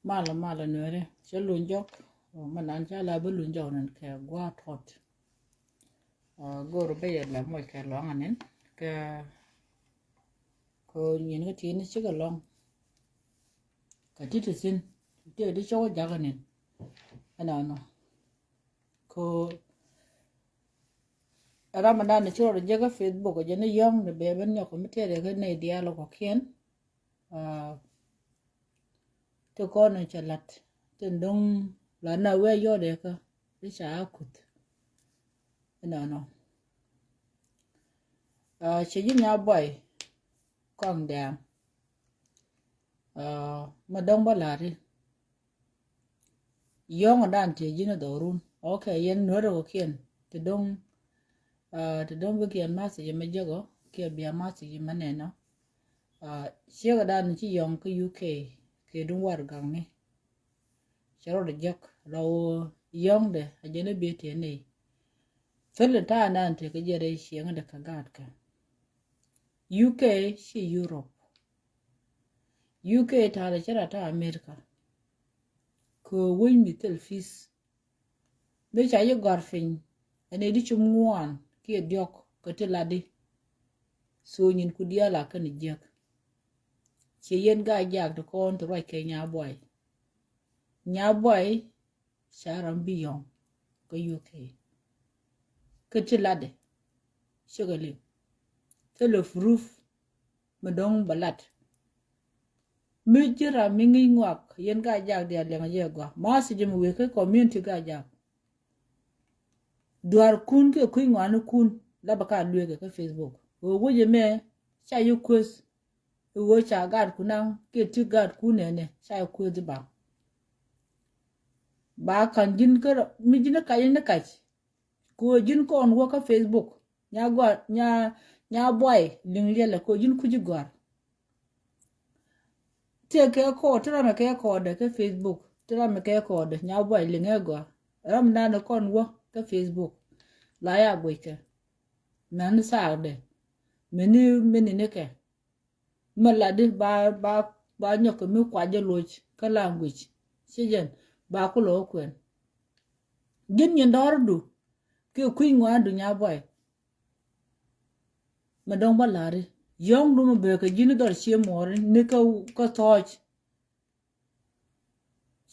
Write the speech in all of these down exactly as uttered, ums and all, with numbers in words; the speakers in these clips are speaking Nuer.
Malɛ malɛ Nuɛri, cä luny jɔk. Mɛ nan ca la bi luny jɔk nin kɛ gua̱a̱t tɔt. Go̱o̱r bä yɛ la moc kɛ luaŋ anin kɛ ko nyin kä ti̱i̱n cikɛ lɔŋ. Kɛ ti̱ti̱ thi̱n ti̱ti̱ di cɔk jakä nin. Ɛnɔnɔ ko ram mi nan ci rɔ jɛ kä Facebook jɛ ni yɔ̱ŋ ni bɛ ben nyɔk mi tɛɛrɛ kä nɛy diaal kɔkiɛn. Ti kɔn cɛ lat tin do̱ŋ la na wee yɔdɛ kä ti ca a kuth. Ɛnɔnɔ cɛ ji̱ nya buay kɔŋ dɛm. Ma dɔŋ bä lari yɔŋ dan ti ji̱n dhɔrun. Ok, yɛn nuɔrɛ kɔkiɛn ti do̱ŋ ti do̱ŋ bi kiɛn message mɛ jɛgɔ kiɛ bia message mɛ nɛnɔ. Ciek dan ci yɔŋ kä UK kɛ dun war gaŋni. Cɛ rɔd jek la wä yɔŋdɛ a jɛn a biɛ tiɛ nɛy. Thil in ta̱a̱ nan tëë kä jiɛt rɛy cieŋdɛ kä gaatkä. UK ci Europe. UK ta̱a̱ lɛ cɛ rat ta̱a̱ America. Kɛ wec mi thil fis. Mëë ca yi gɔ̱a̱r piny ɛn ɛ di cum ŋuan kiɛ diɔ̱k kɛ ti lat di. So nyin ku diaal a kɛn jiäk. Ciɛ yɛn Gaa-jaak ti kɔn ti ruac kɛ Nyabuay. Nyabuay ca ram bi yɔ̱ŋ kä UK. Kä ti latdɛ cikɛ liŋ. Thilɛ proof mi dɔ̱ŋ bɛ lat. Mi ji̱ ram mi ŋi̱i̱c ŋuak yɛn Gaa-jaak diaal liɛŋ a jɛ gɔaa. Message mi wëë kä community Gaa-jaak. Duaar kun kiɛ kui̱ ŋuani kun la bɛ ka lueekɛ kä Facebook. Ɣöö wecɛ mɛ ca yi kueth. Ɣöö ca gaat kun naŋ kiɛ ti gaat kun nɛnɛ ca yi kueth ba. Ba ka̱n ji̱n kä mi ji̱n kac ni kac. Kɛ ɣöö ji̱n kɔn wä kä Facebook. Nya gua nya nya buay liŋ liɛlɛ kɛ ɣöö ji̱n kuci gɔ̱a̱r. Tëë kɛ kɔɔd ti ram ɛ kɛ kɔɔdɛ kä Facebook ti ram ɛ kɛ kɔɔdɛ nya buay liŋ ɛ gɔ̱a̱r. Ram dan ɛ kɔn wä kä Facebook la ya guickɛ. Mɛn thaakdɛ mɛni mɛni ni kɛ. Mɛ latdi ba ba ba nyɔk kɛ mi kuacä loc kä language. Ci jɛn ba kulɔ kuɛn. Ji̱n nyin dɔ̱rdu kiɛ kui̱ ŋuandu Nyabuay. Mɛ dɔ̱ŋ bä la̱ri yɔ̱ŋdu mɛ bee kɛ ji̱n dhɔr cie muɔɔri ni kä kä thɔɔc.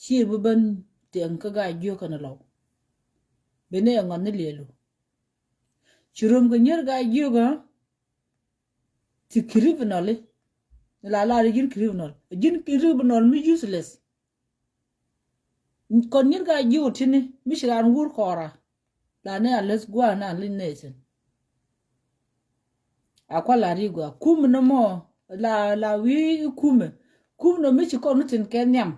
Ci bi ben tiɛŋ kä Gaa-jiök kɛn lɔw. Beni ɛ ŋɔth ni liɛlu. Ci rom kɛ nyier Gaa-jiök ɛ. Ti criminal i̱ la lar ji̱n criminal ji̱n criminal mi useless. Kɔn nyier Gaa-jiök tini mi ci ran wur kɔra. La ni a leth gua̱a̱ na li nation. A kua la ri gua kum ni mɔ la la wi̱i̱ kum ni kum ni mi ci kɔn ni tin kɛ nhiam.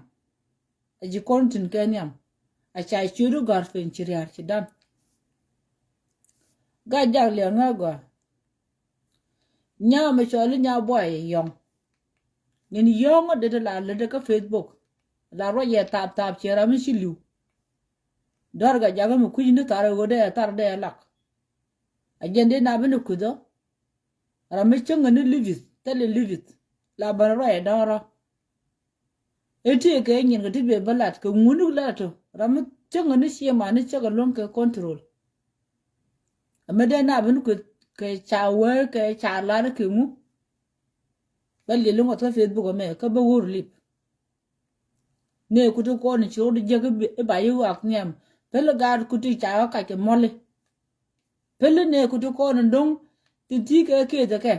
A ji̱ kɔn tin kɛ nhiam a ca ciöt i̱ gɔ̱a̱r piny ci ria̱a̱r ci dan. Gaa-jaak liɛŋ ŋä gɔ̱a̱r. Nyaam mi cɔl i̱ Nyabuay yɔ̱ŋ. Nyin yɔ̱ŋ ɔ det la lätdɛ kä Facebook. La ruac yɛ thap thap ciɛ ram mi ci li̱w. Dɔ̱r Gaa-jaak mi kui̱c ni thar ɛ ɣöö dee ɛ thar dee ɛ lak. A jɛn dee na bi ni kui̱th ɔ. Ram mi cäŋ ni livith thil in livith la bän ruac ɛ dɔ̱rä. Iti kɛ nyin kɛ ti bɛ bä lat kɛ ŋuni lat ɔ ram mi cäŋ ni ciɛ mani cäŋ luäŋ kɛ control. Ɛmɛ dee na bi ni kui̱th kɛ ca wee kɛ ca lar kɛ ŋu. Bä liɛl in ŋuɔth kä Facebook ɛmɛ kä bä wur lip. Nɛ kuti kɔn ci rot jek i̱ ba yi wak nhiam. Peli gaat kuti ca ɣä kac kɛ mɔli. Peli nɛ kuti kɔn in do̱ŋ ti ti kɛ kieth kɛ.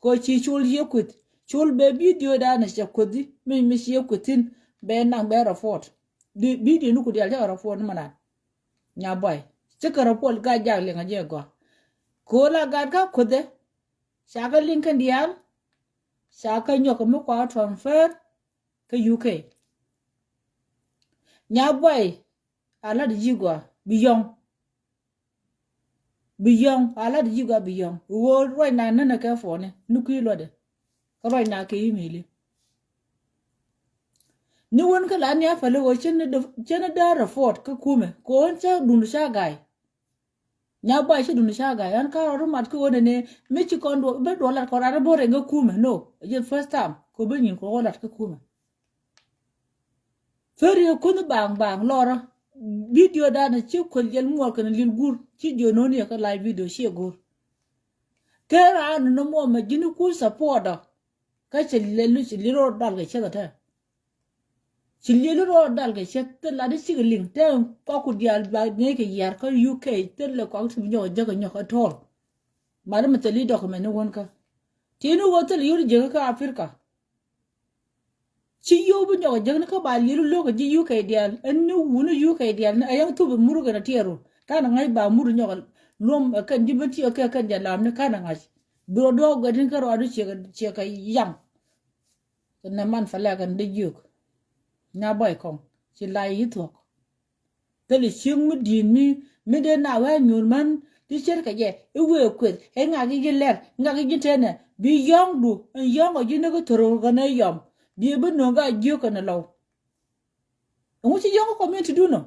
Ko ci col yie kueth col bɛ bidio dan cɛ kuethi mi mi ci yie kuethin bɛ naŋ bɛ report. Bidio ni kuti al cɛ report ni mana. Nyabuay cɛ kɛ report Gaa-jaak liŋ a jɛ gɔa. Ko la gaat ka kuethe. Ca kɛ liŋ kɛn diaal. Ca kɛ nyɔk mi kua transfer. Kä UK. Nyabuay a lat ji̱ gɔaa bi yɔ̱ŋ. Bi yɔ̱ŋ a lat ji̱ gɔaa bi yɔ̱ŋ. Ɣöö ruac na nänɛ kɛ puɔ̱ni ni kui̱ luɔtdɛ. Kä ruac na kɛ imili. Ni wen kä la ni a päli ɣöö cä ni dee report kä kumɛ kɛ ɣöö cä dun ca ga̱a̱y. Nyabuay ci duni ca ga̱a̱y ɣän ka rɔ ri mat ki ɣöö nɛnɛ mi ci kɔn duɔ ben duɔ lat kɔn rat bä rɛŋ kä kumɛ no. Jɛ first time kɛ ben nyin kɔn wä lat kä kumɛ. Feri kunh baŋ baŋ lɔrä. Video danɛ ci kuel jɛl muɔr kɛn lil gur ci jiö noni kä live video ci gur. Kɛ raan ni mɔ mɛ jini kuth support ɔ. Kä ci lil ci lil rɔ dal kɛ cɛ tɛ. Ci lil rɔ dal kɛ cɛ tɛ la di ci kɛ liŋ tɛ kɔku dial ba ne kɛ yar kä U K tɛ lɛ kɔk ti bi nyɔk jɛ kɛ nyɔk ɛ tɔl. Ma di mɛ tɛ li document ni won kä. Ti ni won tɛ li yur jɛ kä Africa. Ci yio̱w bi nyɔk jäkni kä ba liɛlu lo̱k ji̱ U K diaal. Ɛn ni wuni U K diaal ni ɛ yäŋ thup mur kɛn a tiɛɛru. Kanɛ ŋa̱c ba mur nyɔk luɔm ɛ kɛn ji̱ ben ti ɛ kɛ kɛn jɛ lamni kanɛ ŋa̱c. Bi rɔ duɔk guɛt in kä ruadu ciɛ kɛ, ciɛ kɛ yaŋ. Kɛ nɛ man fɛlɛ kɛn dee jiök. Nya bɔy kɔŋ ci la yi thuɔk. Thilɛ cieŋ mi di̱i̱t mi, mi dee na wee nyuur män ti ce̱tkɛ jɛ i̱ wëë kueth i̱ ŋak i̱ ji̱ lɛr ŋak i̱ ji̱ tenɛ bi yɔ̱ŋdu ɛn yɔ̱ŋ ɔ ji̱ ni kä thoro̱ kɛn ɛ yɔm. Bi bi no̱o̱ŋ ka jiök kɛn ɛ lɔw. Ɛŋu ci yɔ̱ŋ kä community dun ɔ?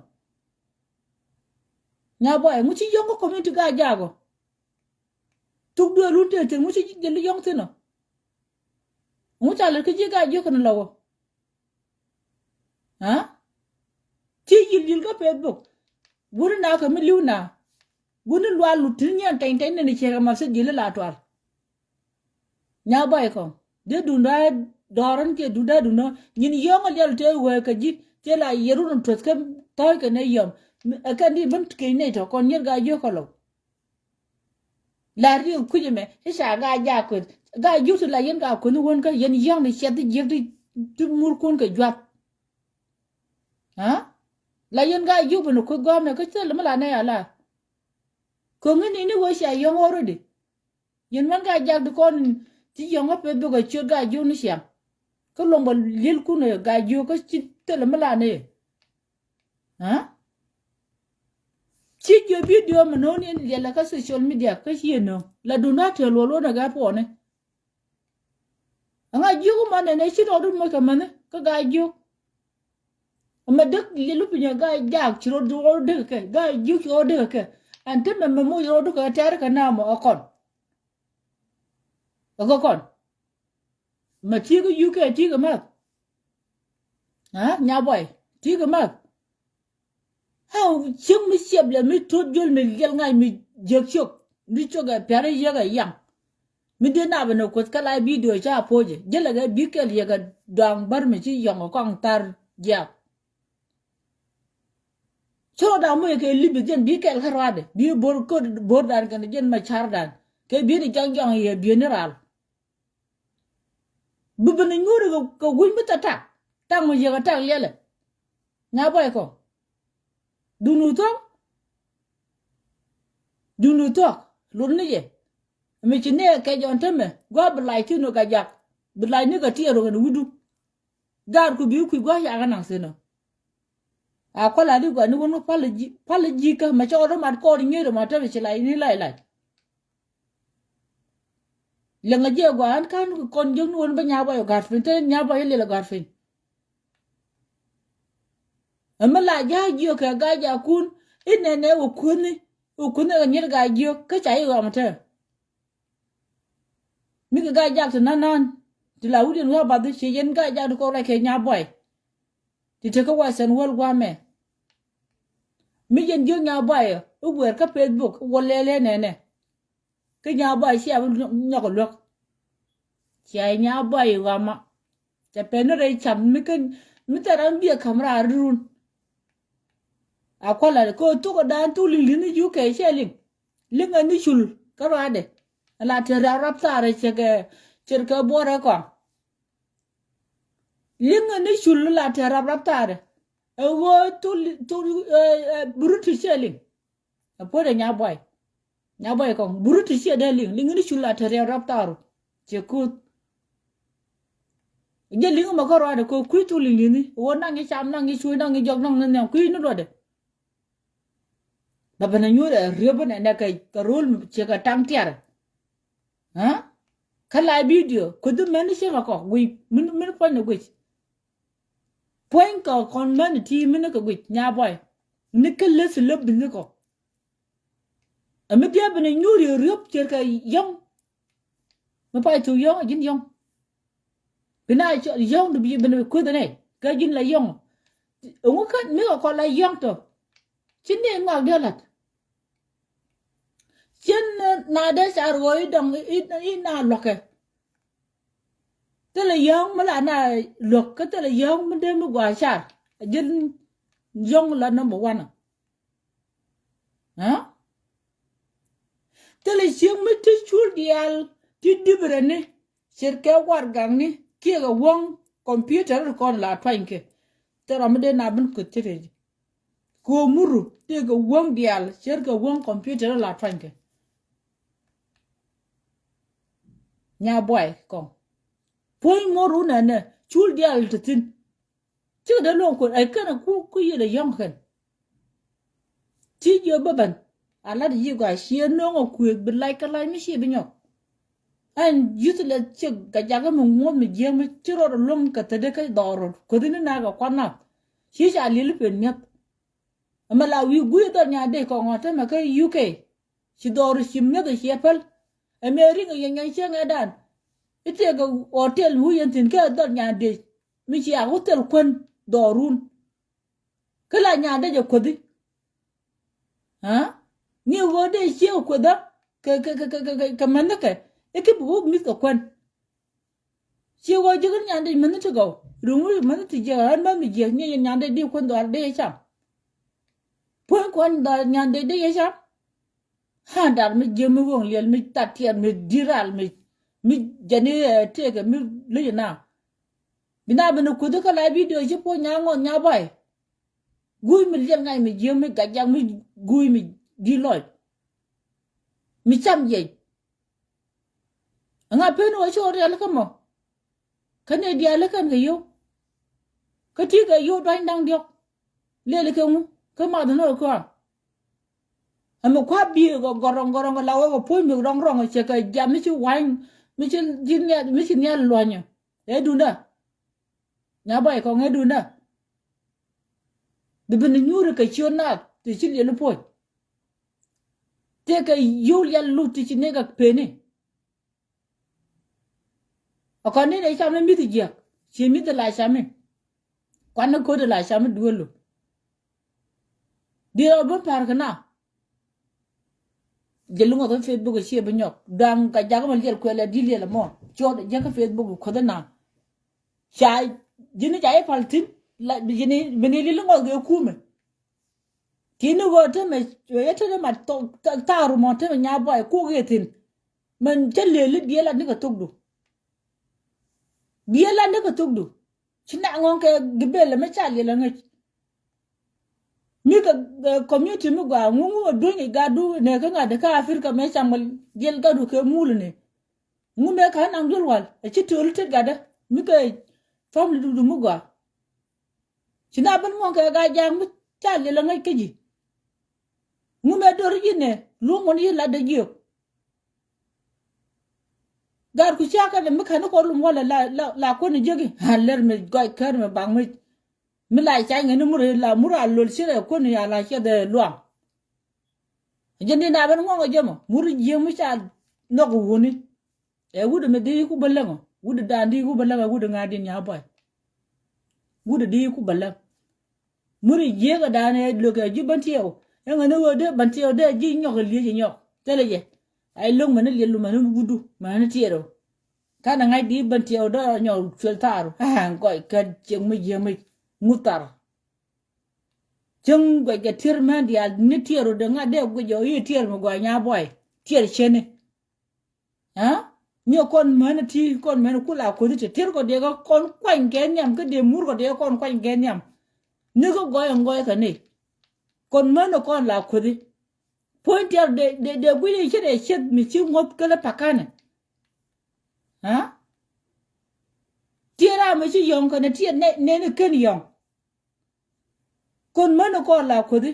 Nya bɔy ɛŋu ci yɔ̱ŋ kä community ka jaak ɔ? Thuk duëë lun tëë thi̱n ŋu ci jɛ li yɔ̱ŋ thi̱n ɔ? Ŋu ca lät kä ji̱ ka jiök kɛn lɔwɔ? Aa? Ci yil yil kä Facebook. Wuni na kä mi li̱w na. Wuni lual lut ti nyiɛn tɛny tɛny ni ni ciek ɛmɔ thi jil ila tual. Nya bɔy kɔŋ. Dee dunda dɔɔrän kiɛ dunda dunda nyin yɔ̱ŋ a liɛl tëë wee kä ji̱ tëë la yɛrun tueth kä thɔ̱ɔ̱c kɛ nɛ yɔm. Ɛ kɛn di ben keny nɛy tɔ kɔn nyier ga jiök kɔlɔ. La riek kui̱c ɛmɛ i̱ ca ga jak kueth ga jiök ti la yɛn ga kueth ni wän kä yɛn yɔ̱ŋ ni ciɛth ti jiäk ti murkun kɛ juath. Aa? La yɛn ga jiök ben kueth gɔmɛ kä thil mi la nɛ ala. Ko̱ŋ in ini wee cia yɔ̱ŋ already. Yɛn mɛn ka jak di kɔn ti yɔ̱ŋ kä peth bikɛ ciöt ka jiök ni ciaŋ. Kä luɔm bɛ liel kun ɛ ka jiök kä ci thilɛ mi lan ɛ. Aa? Ci jiö video mi no̱o̱n in liɛlɛ kä social media kä ci yɛ no̱o̱ŋ la dun a tëë luɔl wä nɛ gɛ puɔni. Aŋa jiök ma nɛnɛ ci rɔɔdun moc kɛ mäni kä ka jiök. Mɛ däk liɛlu pinyɛ gaa jaak ci rɔ duɔɔr däk kɛ gaa jiök ci rɔ däk kɛ. Ɛn te mɛ mɛ moc rɔ däk kɛ tɛɛr kɛ naamɔ ɛ kɔn. Ɛ kɛ kɔn. Mɛ ti̱i̱ kɛ yuk kɛ ti̱i̱ kɛ math. Aa nya bɔy ti̱i̱ kɛ math. Aa cieŋ mi ciɛp lɛ mi tot jol mi liɛl ŋa̱c mi jiäk ciök mi ciök ɛ piɛr i̱ yiëk ɛ yaŋ. Mi dee nap ɛn ɛ kuoth kä la bidio ca poc ɛ jälɛ kɛ bi kɛl yɛ kɛ dɔaŋ bär mi ci yɔŋ ɛ kɔaŋ thar jiaak. Cä rɔ da̱a̱ moc kɛ li̱p bi jɛn bi kɛl kä ruaadɛ bi bo̱r köt bo̱r dan kɛn jɛn ma car dan kɛ bi ni jɔŋ jɔŋ yɛ bi ni ral. Bi ben ni nyuuri kɛ gui̱ny bi thɛ tak tak mi yɛ kɛ tak liɛlɛ. Nya bɔy kɔ. Duni thuɔ̱k. Duni thuɔ̱k. Lut ni jɛ. Mi ci nɛɛ kɛ jɔn temɛ gua̱a̱ bi lac thi̱n ɔ kɛ jak. Bi lac ni kɛ tiɛɛr ɔ kɛn wi̱du. Gaat ku bi kui̱ gua̱a̱ yakä naŋ thi̱n ɔ. A kual a di gua̱a̱ ni wun kä pal ji̱ pal ji̱ kä mɛ cɔɔl ri mat kɔɔr nyier ɔ ma temɛ ci lac ni lac lac. Liɛŋɛ jiɛ gua̱a̱ ɣän ka̱n kɔn jiäkni wun bä nya bɔy ɔ ga̱r piny te nya bɔy ɔ liɛl ɔ ga̱r piny. Ɛmɛ la ja̱a̱ jiök kɛ ga̱a̱c jakun i̱ nɛnɛ wä kuäni wä kuäni kɛ nyiet ga̱a̱c jiök kä ca i̱ ɣɔm te. Mi kɛ ga̱a̱c jak ti na̱n na̱n ti la wut yɛn wä bath i̱ ci yɛn ga̱a̱c jak ti kɔn rɛc kɛ nya buay. Ti tekä western world gua̱a̱mɛ. Mi yɛn jiök nya buay i̱ wëër kä Facebook i̱ wä lɛl ɛ nɛnɛ. Kä nya buay cia bi nyɔk luäk. Cia nya buay ɣama. Ca pɛn ni rɛy cam mi kä mi thɛ ram biɛ ka̱m raar run. A kuala kɛ thuk ɛ daan thuk liŋ liŋ ni yu kɛ cɛ liŋ. Liŋ ɛ ni cul kä ruaadɛ. Ala tɛ rap rap thaarɛ cɛ kɛ cɛ kɛ buɔrɛ kɔaŋ. Liŋ ɛ ni cul la tɛ rap rap thaarɛ. Ɛ ɣöö thuk thuk ɛ ɛ buruti cɛ liŋ. Ɛ puɔ̱t ɛ nya buay. Nya buay kɔŋ. Buruti ciɛ dee liŋ. Liŋ ni cul a te riɛw rap tharu. Ciɛ kuth. Jɛ liŋ mɛ kä ruaadɛ kɛ kui̱ thuk liŋ liŋ ni. Wä naŋ i̱ cam naŋ i̱ cuy naŋ i̱ jɔk naŋ ni nhiam kui̱ ni luɔtdɛ. Bɛ ben a nyuur ɛ riöp ni nɛ kɛ kɛ rol ciɛ kɛ taŋ tiarɛ. Kä la bidio kuth mɛn ni ciɛ kɛ kɔk guic min min puɔ̱ny ni guic. Puɔ̱ny kɛ kɔn män ti mi ni kɛ guic nya buay ni kä leth lep bi ni kɔ. Ɛ mi diɛ bi ni nyuur yɛ riöp cier kɛ yɔ̱ŋ. Mi pay thuk yɔ̱ŋ a ji̱n yɔ̱ŋ. Bi na yɔ̱ŋ du bi bi ni kueth nɛ kɛ ji̱n la yɔ̱ŋ. Ɛŋu kä mi kɛ kɔn la yɔ̱ŋ tɔ. Ci ni ŋɔak diɛ lat. Cien na dee ca ruɔ̱ɔ̱c i̱ dɔŋ i̱ na luɔ̱kɛ. Thilɛ yɔ̱ŋ mi la na luɔ̱k kä thilɛ yɔ̱ŋ mi dee mi gɔaa car. A ji̱n yɔ̱ŋ la number one. Aa? Thilɛ cieŋ mi ti cul diaal ti dibrɛ ni ce̱tkɛ warɛgakni kiɛ kɛ wäŋ computer kɔn la tuanykɛ. Thilɛ mi dee na bin kuth ce̱tkɛ ji̱. Kɛ ɣöö muru tëëkɛ wäŋ diaal ce̱tkɛ wäŋ computer la tuanykɛ. Nya buay kɔŋ puɔ̱ny muɔ̱r wun ɛnɛ cul diaal te thi̱n. Cikɛ dee luɔ̱ŋ kuɔn ɛ kɛn ɛ ku ku yiël ɛ yɔ̱ŋ kɛn. Ti jiö bä ben a lat yi gɔaa ciɛ no̱o̱ŋ ɛ kuëëk bi lac kä lac mi ciɛ bi nyɔk. Ɛn yuth lɛ ciɛ gɛ jakä mi ŋuɔ̱th mi jiäk mi ci rɔɔd ɛ luɔ̱ŋ kɛ thädɛ kä dhɔɔr rɔɔd kuäthi ni naak ɛ kuan nath. Ci ca li̱el i̱ pen mi̱eth. Ɛmɛ la wi̱i̱ gui̱i̱ dhɔl nyan dee kɔŋ ɔ tämɛ kä U K. Ci dhɔɔr ci mi̱eth ci ɛ päl. Ɛmɛ ri̱ŋ ɛ yɛn nyɛn cieŋ ɛ dan. I̱ tëëkɛ hotel mi wi̱i̱ yɛn thi̱n kɛ dhɔl nyan dee mi ci ak hotel kuän dhɔɔrun. Kä la nyan dee jɛ kuäthi. Aa? Ni ɣöö dee ciek kuäthä kɛ kɛ kɛ kɛ kɛ kɛ mäthnikɛ i̱ ki bi wä mi̱th kɛ kuän. Ci ɣɔɔ jiäk ni nyan dee mäni ti gɔw. Ruŋ wi̱i̱ mäni ti jiäk ɣän mäni jiäk ni nyan dee di kuän dhɔaar dee cam. Puɔ̱ny kuän dhɔaar nyan dee dee cam. Haa dar mi jiäk mi ɣöŋ liɛl mi tat tiɛɛr mi di̱t ral mi mi jɛni tëëkɛ mi lec na. Bi na ben kuthi kä la bidio ci puɔ̱ny nya ŋɔth nya bay. Guuy mi liɛl ŋa̱c mi jiäk mi gajak mi guuy mi di̱t lɔc. Mi cam jiɛc. Ɛŋa pen wä cɔɔr rialikä mɔ? Kä nɛy diaal kɛn kɛ yio̱w. Kä ti kɛ yio̱w duany da̱ŋ diɔ̱k. Lëël kɛ ŋu kä math ni wä kɔa. Ɛmɛ kua bi̱i̱ kɛ gɔrɔŋ gɔrɔŋ kɛ la wä kɛ puɔ̱ny mi rɔŋ rɔŋ cɛ kɛ jam mi ci wa̱ny mi ci ji̱ nhial mi ci nhial luɔ̱nyä. Ɛ duundä. Nya bɔy kɔŋ ɛ duundä. Di bi ni nyuuri kɛ ciöt naath ti ci liɛl i̱ puɔ̱ny. Tëëkɛ yio̱w liɛl luk ti ci nekɛ peni. A kɔn ni dee cam ni mi̱th jiäk ci mi̱th la cami. Kuan ni ko̱t la cami duelu. Di rɔ bi pa̱r kɛ na. Jɛ luŋ a kä Facebook ciɛ bi nyɔk da̱ŋ ka jak ma liɛl kuɛl a di liɛl a mɔ cuɔt jɛ kä Facebook kuɔth na. Ca ji̱ni ca i̱ pal thi̱n la ji̱ni bini li luŋ a gɛ kumɛ. Ti ni ɣöö temɛ ɣöö yɛ te ni ma thaar mɔ temɛ nya bɔy kuk yɛ thi̱n. Mɛn cä lëëli biɛl a nikɛ thokdu. Biɛl a nikɛ thokdu. Ci na ŋɔ̱ŋ kɛ gibel ɛmɛ ca liɛl a ŋäc. Mi kɛ community mi gɔaa ŋuŋ ŋuŋ a duny i̱ gatdu nɛ kä ŋa̱t kä Africa mɛ cam liɛl gatdu kɛ mul ni. Ŋu mɛ ka naŋ duel wal a ci tööl tet gatdä mi kɛ family dudu mi gɔaa. Ci na ben ŋuɔ̱ŋ kɛ gaa ja̱a̱ŋ mi ca liɛl a ŋäc kä ji̱. Ŋu mɛ dor ji̱ nɛ luɔ̱ŋ ŋuɔ̱n yi lat dee jiök. Gat ku ca kɛn mi kɛn kɔr lum walɛ la la la kuɔn jiäki. A lɛr mi gɔc kär mi baŋ mi mi la ca ŋäni mur la mur a lol ci rɛ kuɔn ya la ciɛ dee luaŋ. Jɛ ni na ben ŋuɔ̱ŋ a jɛ mɔ mur jiäk mi ca nhɔk wuni. Ɛ wut mi di ku bä läŋ ɔ wut dan di ku bä läŋ ɛ wut ŋa̱ di nya bɔy. Wut di ku bä läŋ. Muri jiek ɛ dan ɛ lök ɛ ji̱ bän tiɛw. Ɛŋɛ ni ɣöö dee bän tiɛw dee ji̱ nyɔk ɛ liec ɛ nyɔk thilɛ jɛ. Ay lo̱ŋ mɛn ni liel mɛn ni wutdu mɛn ni tiɛɛr ɔ. Kan ɛ ŋa̱c di bän tiɛw dee nyɔk cuɛl thaar ɔ. Ɛn gɔc kɛ cieŋ mi jiek mi ŋut thar. Cieŋ guɛc kɛ tier mɛn diaal ni tiɛɛr ɔ dee ŋa̱c dee guic ɔ i̱ tiɛɛr mi gɔc nya bɔy tiɛɛr cieni. Aa? Ni kɔn män ti kɔn män ku la kuothi ti tir kɔ diɛ kɔn kuany kɛ nhiam kä diɛ mur kɔ diɛ kɔn kuany kɛ nhiam. Ni kä gɔy ɛn gɔy kɛ ni. Kɔn män kɔn la kuothi. Puɔ̱ny tiɛr dee dee guic i̱ ci dee cieth mi ci ŋuɔ̱th kä lä pakanɛ. Aa? Tiɛr ram mi ci yɔ̱ŋ kɛn tiɛr nɛ ni ken yɔ̱ŋ. Kɔn män kɔn la kuothi.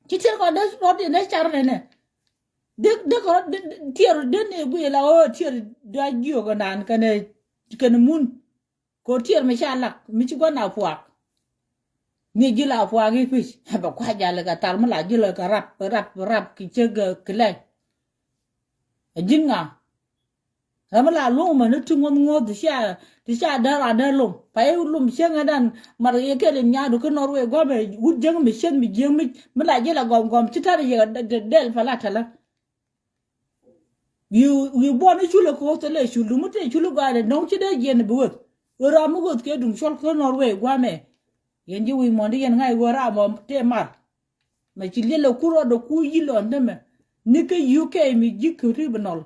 Ci tiɛr kɔn dee rɔt in dee car nɛnɛ. Dee dee kɔn dee tiɛr dee ni gui la ɣöö tiɛr dee a jiök naan kɛnɛ kɛnɛ mun. Kɛ tiɛr mi ca lak mi ci gua̱n a puak. Ni ji̱ la puak i̱ pi̱c bɛ kua jal kɛ thal mi la ji̱ lɛ kɛ rap rap rap ki cek kɛ kilɛc. A ji̱n ŋa. Ɛ mi la luɔ̱ŋ mɛ ni ti ŋuɔ̱th ŋuɔ̱th ti ca, ti ca däär a däär lom. Pa i̱ lom cieŋ ɛ dan mat yɛ kɛl in nyaadu kä Norway gua̱mɛ wut jäŋ mi cieth mi jiäŋ mi, mi la ji̱ la gɔm gɔm ci ta̱r yɛ dɛl pa la tɛlä. Wi̱i̱, wi̱i̱ buɔ̱n i̱ culɛ ko̱o̱th thilɛ cul duŋ mi tëë cul i̱ gɔaa dee nɔŋ ci dee jiɛn i̱ bi weth. Ɣöö ram mi weth kɛ duŋ cuɔl kä Norway gua̱a̱mɛ. Yɛn ji̱ wi̱i̱ muɔ̱ɔ̱n di yɛn ŋa̱c ɣöö ram ɔ tëë mar. Mɛ ci liɛl ɛ kur rɔɔdɛ ku yi̱ lɔn dämɛ. Ni kä U K mi ji̱ criminal.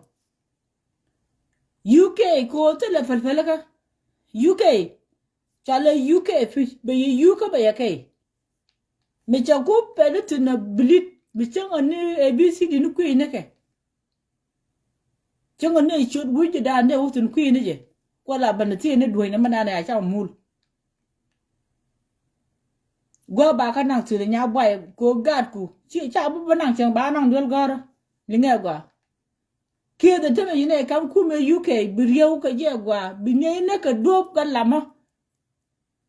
U K ko̱o̱th thilɛ pɛlpɛl kä U K. Cɔalɛ U K pi̱c bɛ yɛ U K bɛ yɛ kɛy. Mi cɛ ku pɛn i̱ thi̱n a bilit mi cäŋ a ni A B C D ni kui̱ ni kɛ. Cäŋ a ni ciöt wi̱c ji̱ da̱a̱n dee wä thi̱n kui̱ ni jɛ. Kuɛ la ben thi̱n ni duɔ̱ny ni mi naan ɛ a cam mul. Gua̱a̱ ba kä naŋ thi̱n nya buay ko gaatku ci ca bi bi naŋ cäŋ ba naŋ duel gɔ̱rä. Liŋɛ gɔaa. Kieth a tämɛ yinɛ kam kumɛ U K bi riɛw kɛ jɛ gɔaa bi ŋi̱eec ni kɛ duɔ̱p kɛ lamä.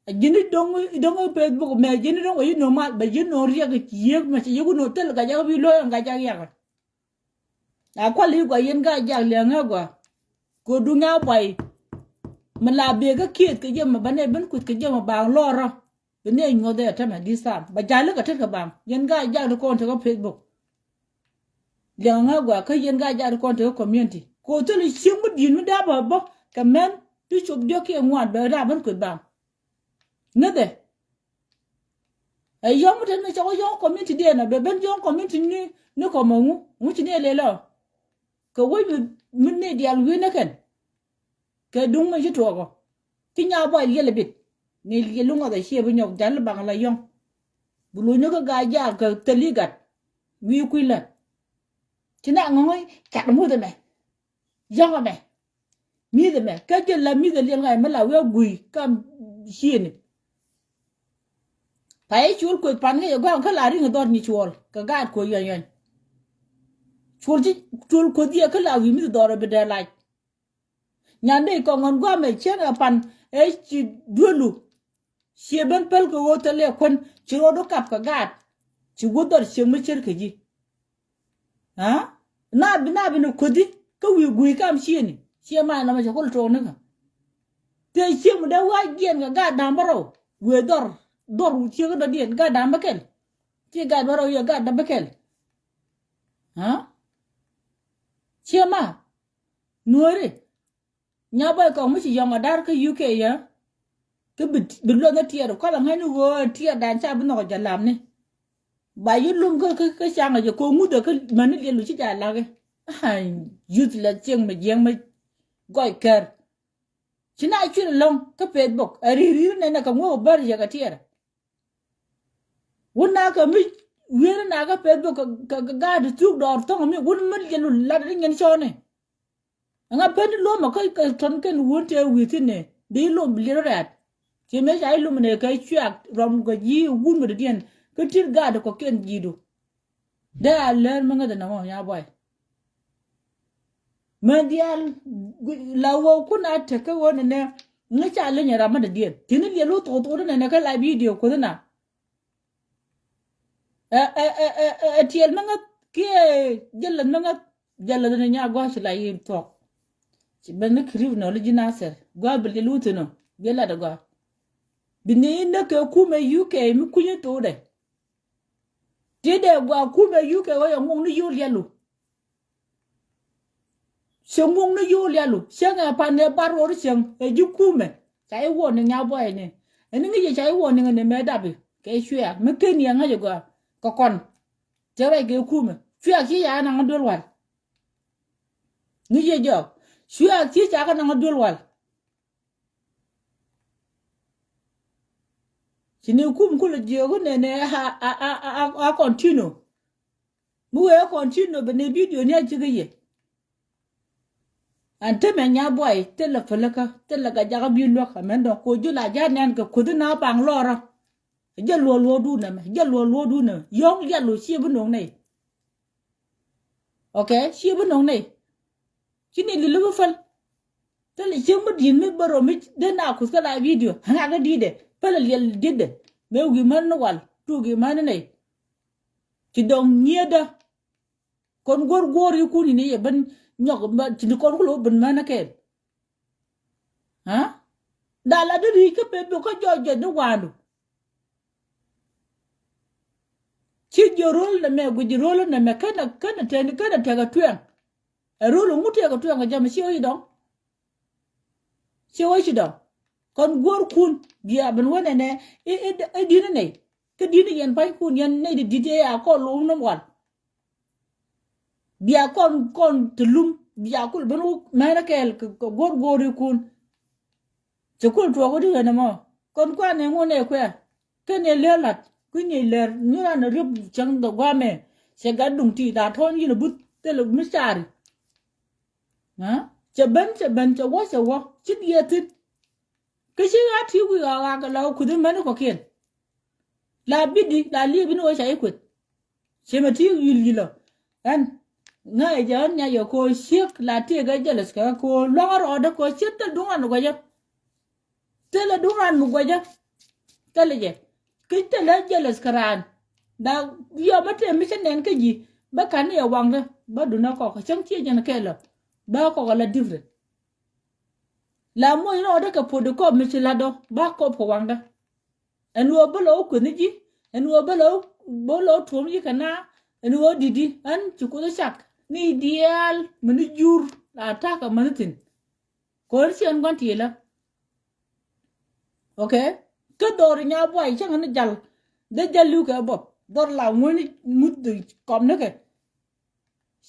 A ji̱n i̱ do̱ŋ, i̱ do̱ŋ i̱ Facebook mɛ ji̱n i̱ do̱ŋ wä i̱ no̱o̱ŋ mal bɛ ji̱n no̱o̱ŋ riɛk i̱ yiëk mɛ ci yiëk i̱ no̱o̱ŋ thil ka jak i̱ bi lo̱o̱ ɛn ka jak yak. A kual i̱ gɔaa yɛn ka jak liɛŋ ɛ gɔaa. Ko̱du ŋa̱ buay. Mi la bee kä kieth kɛ jɛ mɛ bä nɛ ben kuth kɛ jɛ mɛ baŋ lɔrä. Bi nɛ nyuɔth ɛ tämɛ this time bɛ jal i̱ kɛ tet kɛ baŋ yɛn ka jak di kɔn tekä Facebook. Liɛŋ ŋa̱ gɔaa kä yɛn ka jak di kɔn tekä community ko̱ thil i̱ cieŋ mi di̱i̱n mi dee bä bä kɛ mɛn ti cop diɔ̱k kiɛ ŋuan bɛ daa ben kuth baŋ. Ŋäthɛ. Ɛ yɔ̱ŋ mi te ni cɔk yɔ̱ŋ community diɛn a bɛ ben yɔ̱ŋ community ni ni kɔmɔ ŋu ŋu ci ni lelɔ. Kɛ wec mi ni dial wi̱n ni kɛn. Kɛ duŋ mi ci tuɔkɔ ci nya bɔy liɛl a bit. Ni liɛl luŋɔ dhɛ ciɛ bi nyɔk jal baŋ la yɔ̱ŋ. Bi luny ni kä gaa jaak kɛ thäli gat wi̱i̱ kui̱ lät. Ci na ŋɔŋ cat muth ɛmɛ. Yɔ̱ŋ ɛmɛ. Mi̱th ɛmɛ kä jɛ la mi̱th ɛ liɛl ŋa̱c mi la wee gui̱ kam ciëni. Pa i̱ cul kueth pan kä yɛ gua̱a̱k kä la ri̱ŋ dhɔr ni cuɔl kɛ gaat kuɔ yɔny yɔny. Cul ci cul kueth yɛ kä la wi̱i̱ mi̱th dhɔr ɛ bi dee lac. Nyan dee kɔŋ ɣɔn gua̱a̱mɛ cieŋ ɛ pan ɛ ci duelu. Ciɛ ben päl kɛ ɣöö thilɛ kuän ci rɔɔdu kap kɛ gaat. Ci wä dhɔr cieŋ mi cär kɛ ji̱. Aa na bi na bi ni kuäthi kä wi̱i̱ gui̱i̱ kam ciëni ciɛ ma nɔmɔ cɛ kul tuɔɔk nikä. Tëë cieŋ mi dee wa̱a̱ jiɛn kɛ gaat da̱a̱m bä rɔw wëë dhɔr dhɔr cieŋ dɔ̱diɛn gaat da̱a̱m bä kɛl. Ci gaat bä rɔw yɛ gaat da̱a̱m bä kɛl. Aa ciɛ ma nuɔ̱ɔ̱ri. Nya bɔy kɔk mi ci yɔŋ a dar kä U K yɛ. Kä bi bi luɔth ni tiɛɛr kɔl a ŋäcni ɣöö tiɛɛr dan ca bi nhɔk a jɛ lam ni. Ba yi lum kä kä kä caŋ a jɛ ko̱ ŋuth a kä mäni liɛl lu ci ja lak i̱. Ai, useless cieŋ mi jiɛŋ mi gɔc kɛr. Ci na cuil ɛlɔ̱ŋ kä Facebook a ri̱i̱r ri̱i̱r nɛnɛ kɛ ŋuɔk a bär yɛ kɛ tiɛɛr. Wun na kɛ mi wi̱i̱r na kä Facebook kɛ kɛ gaat thuk dɔɔr thɔŋ mi wun mi liɛl lu lat ni nyɛn cɔɔni. Ɛŋa pen ti lom ɛ kä kɛ tɔn kɛn wun tëë wi̱i̱ thi̱n ɛ dee ilom bi liɛl rɛ̈t. Ci mëë ca ilom nɛ kɛ cuak rɔm kɛ ji̱ wun mi dee diɛn kä ti̱t gaat kɔ̱kiɛn ji̱du. Dee a lär mi ŋäth ɛn ɛmɔ nya buay. Mɛ diaal la wä kun a tek kä wä nɛnɛ ŋä ca leny ɛ ram mi dee diɛn. Ti̱n liɛl wä thok thok nɛnɛ kä la video kuoth na. Ɛ, ɛ, ɛ, ɛ, ɛ, ɛ tiɛɛl mi ŋäth kiɛ jälä mi ŋäth. Jälä ni nya gɔ̱a̱c la yin thuɔ̱k. Ci ben ni criminal ji̱ Nasir gɔaa bi liɛl wuthin ɔ bi lat gɔaa. Bi ni näk kɛ kumɛ U K mi kunyä thokdɛ. Ti dee gɔaa kumɛ U K ɣöö yɛ ŋuŋ ni yio̱o̱ liɛlu. Cieŋ ŋuŋ ni yio̱o̱ liɛlu cieŋ ɛ pan ɛ bar ro̱r cieŋ ɛ ji̱ kumɛ. Ca i̱ wuɔ̱ɔ̱ni nya buɔyni ɛn ŋi̱c yɛ ca i̱ wuɔ̱ɔ̱ni ŋäni mɛ dapi kɛ cuɛɛk mi ken yɛ ŋäc ɛ gɔaa kɛ kɔn. Cɛ ruac kɛ kumɛ cuɛɛk ci ca naŋ duel wal. Ŋi̱c yɛ jɔɔk cuɛɛk ci ca kɛ naŋ duel wal. Ci ni kum kulɛ jiök nɛnɛ a, a, a, a, a continue. Mi wee continue bɛ ni video ni a jikä yɛ. Ɛn temɛ nya buay thilɛ pälikä thilɛ kɛ jakä bi luäk ɛmɛn dɔ̱ŋ koc jul a ja̱ nɛn kɛ kuthi na baŋ lɔrä. Jɛ luɔl luɔdu nɛmɛ jɛ luɔl luɔdu nɛmɛ yɔ̱ŋ liɛl lu ciɛ bi no̱o̱ŋ nɛy. Ok ciɛ bi no̱o̱ŋ nɛy. Ci ni lili bi päl. Thilɛ cieŋ mi di̱i̱t mi bä rɔ mi dee na kuth kä la video ŋakä di̱i̱dɛ pälɛ liɛl di̱tdɛ. Mëë wi̱i̱ män ni wal tuuki män ni nɛy. Ci dɔ̱ŋ nyietdä. Kɔn guɔ̱r guɔ̱r ikun ini yɛ ben nyɔk mɛ ci ni kɔn kulɛ wä ben mɛn kɛɛl. Aa, dal a di ri̱i̱c kä pet bi kä jɔɔc jɔc ni wa̱a̱ndu. Ci jiö ro̱l nɛmɛ guic ro̱l nɛmɛ känɛ känɛ tɛn känɛ tɛk a tuɛŋ. Ɛ ro̱l ŋut tɛk a tuɛŋ a jam ci ɣä ci dɔŋ. Ci ɣä ci dɔŋ. Kɔn guɔ̱rkun bia ben wä nɛnɛ i̱ di̱t ni nɛy. Kä di̱t ni yɛn pa̱nykun yɛn nɛy di di̱t yɛ ya kɔn lom ni wal. Bia kɔn kɔn ti lum bia kul ben wä mɛn kɛɛl kɛ guɔ̱r guɔ̱r ikun. Cɛ kul tuɔɔk wä di ɣän ɛmɔ kɔn kuan ɛ ŋun ɛ kuɛ. Kɛn ɛ lɛr lat kui̱ ni lɛr nyuran ɛ riep cäŋ dɔ guamɛ. Cɛ gat duŋ ti la tɔn yin ɛ buth thilɛ mi cari. Cɛ ben cɛ ben cɛ wä cɛ wä ci diɛ thin. Kä ci ɣa̱ ti wi̱i̱ ɣa̱ ɣa̱ kɛ la wä kuthi mɛn kɔkiɛn. La bidi la liep in wä ca i̱ kueth. Cɛ mɛ ti yil yilɔ ɛn ŋa̱ ɛ jɛ ɣän nya yɛ ko̱ ciek la tiek ɛ jɛlɛs kɛ ko̱ luaŋ rɔɔdɛ ko̱ ciek thil duŋ ran guɛcä. Thilɛ duŋ ran mi guɛcä. Thilɛ jɛ kic thilɛ jɛlɛs kɛ raan. Da yɔmä tëë mi cä nɛn kä ji̱ bä ka̱n ni ɛ waŋdä bä dunä kɔk cäŋ ciɛ jɛn kɛɛlɔ bä kɔk ɛ la different. La moc rɔɔdä kɛ puɔ̱t kɔp mi ci la̱tdɔ ba kɔp kɛ waŋdä. Ɛn ɣöö bä lɔ wä kueth ni ji̱ ɛn ɣöö bä lɔ bä lɔ tuɔ̱m ji̱ kɛ na. Ɛn ɣöö di̱t di̱ ɛn ci kuoth cak ni diaal mi ni jur la ta̱kä mi ni thi̱n. Ko̱r ciɛn gua̱n ti̱i̱lä. Ok. Kä dhɔr nya buay cäŋ ni jal dee jal li̱w kɛ bɔp dhɔr la ŋuäni ŋuth kɔm ni kɛ.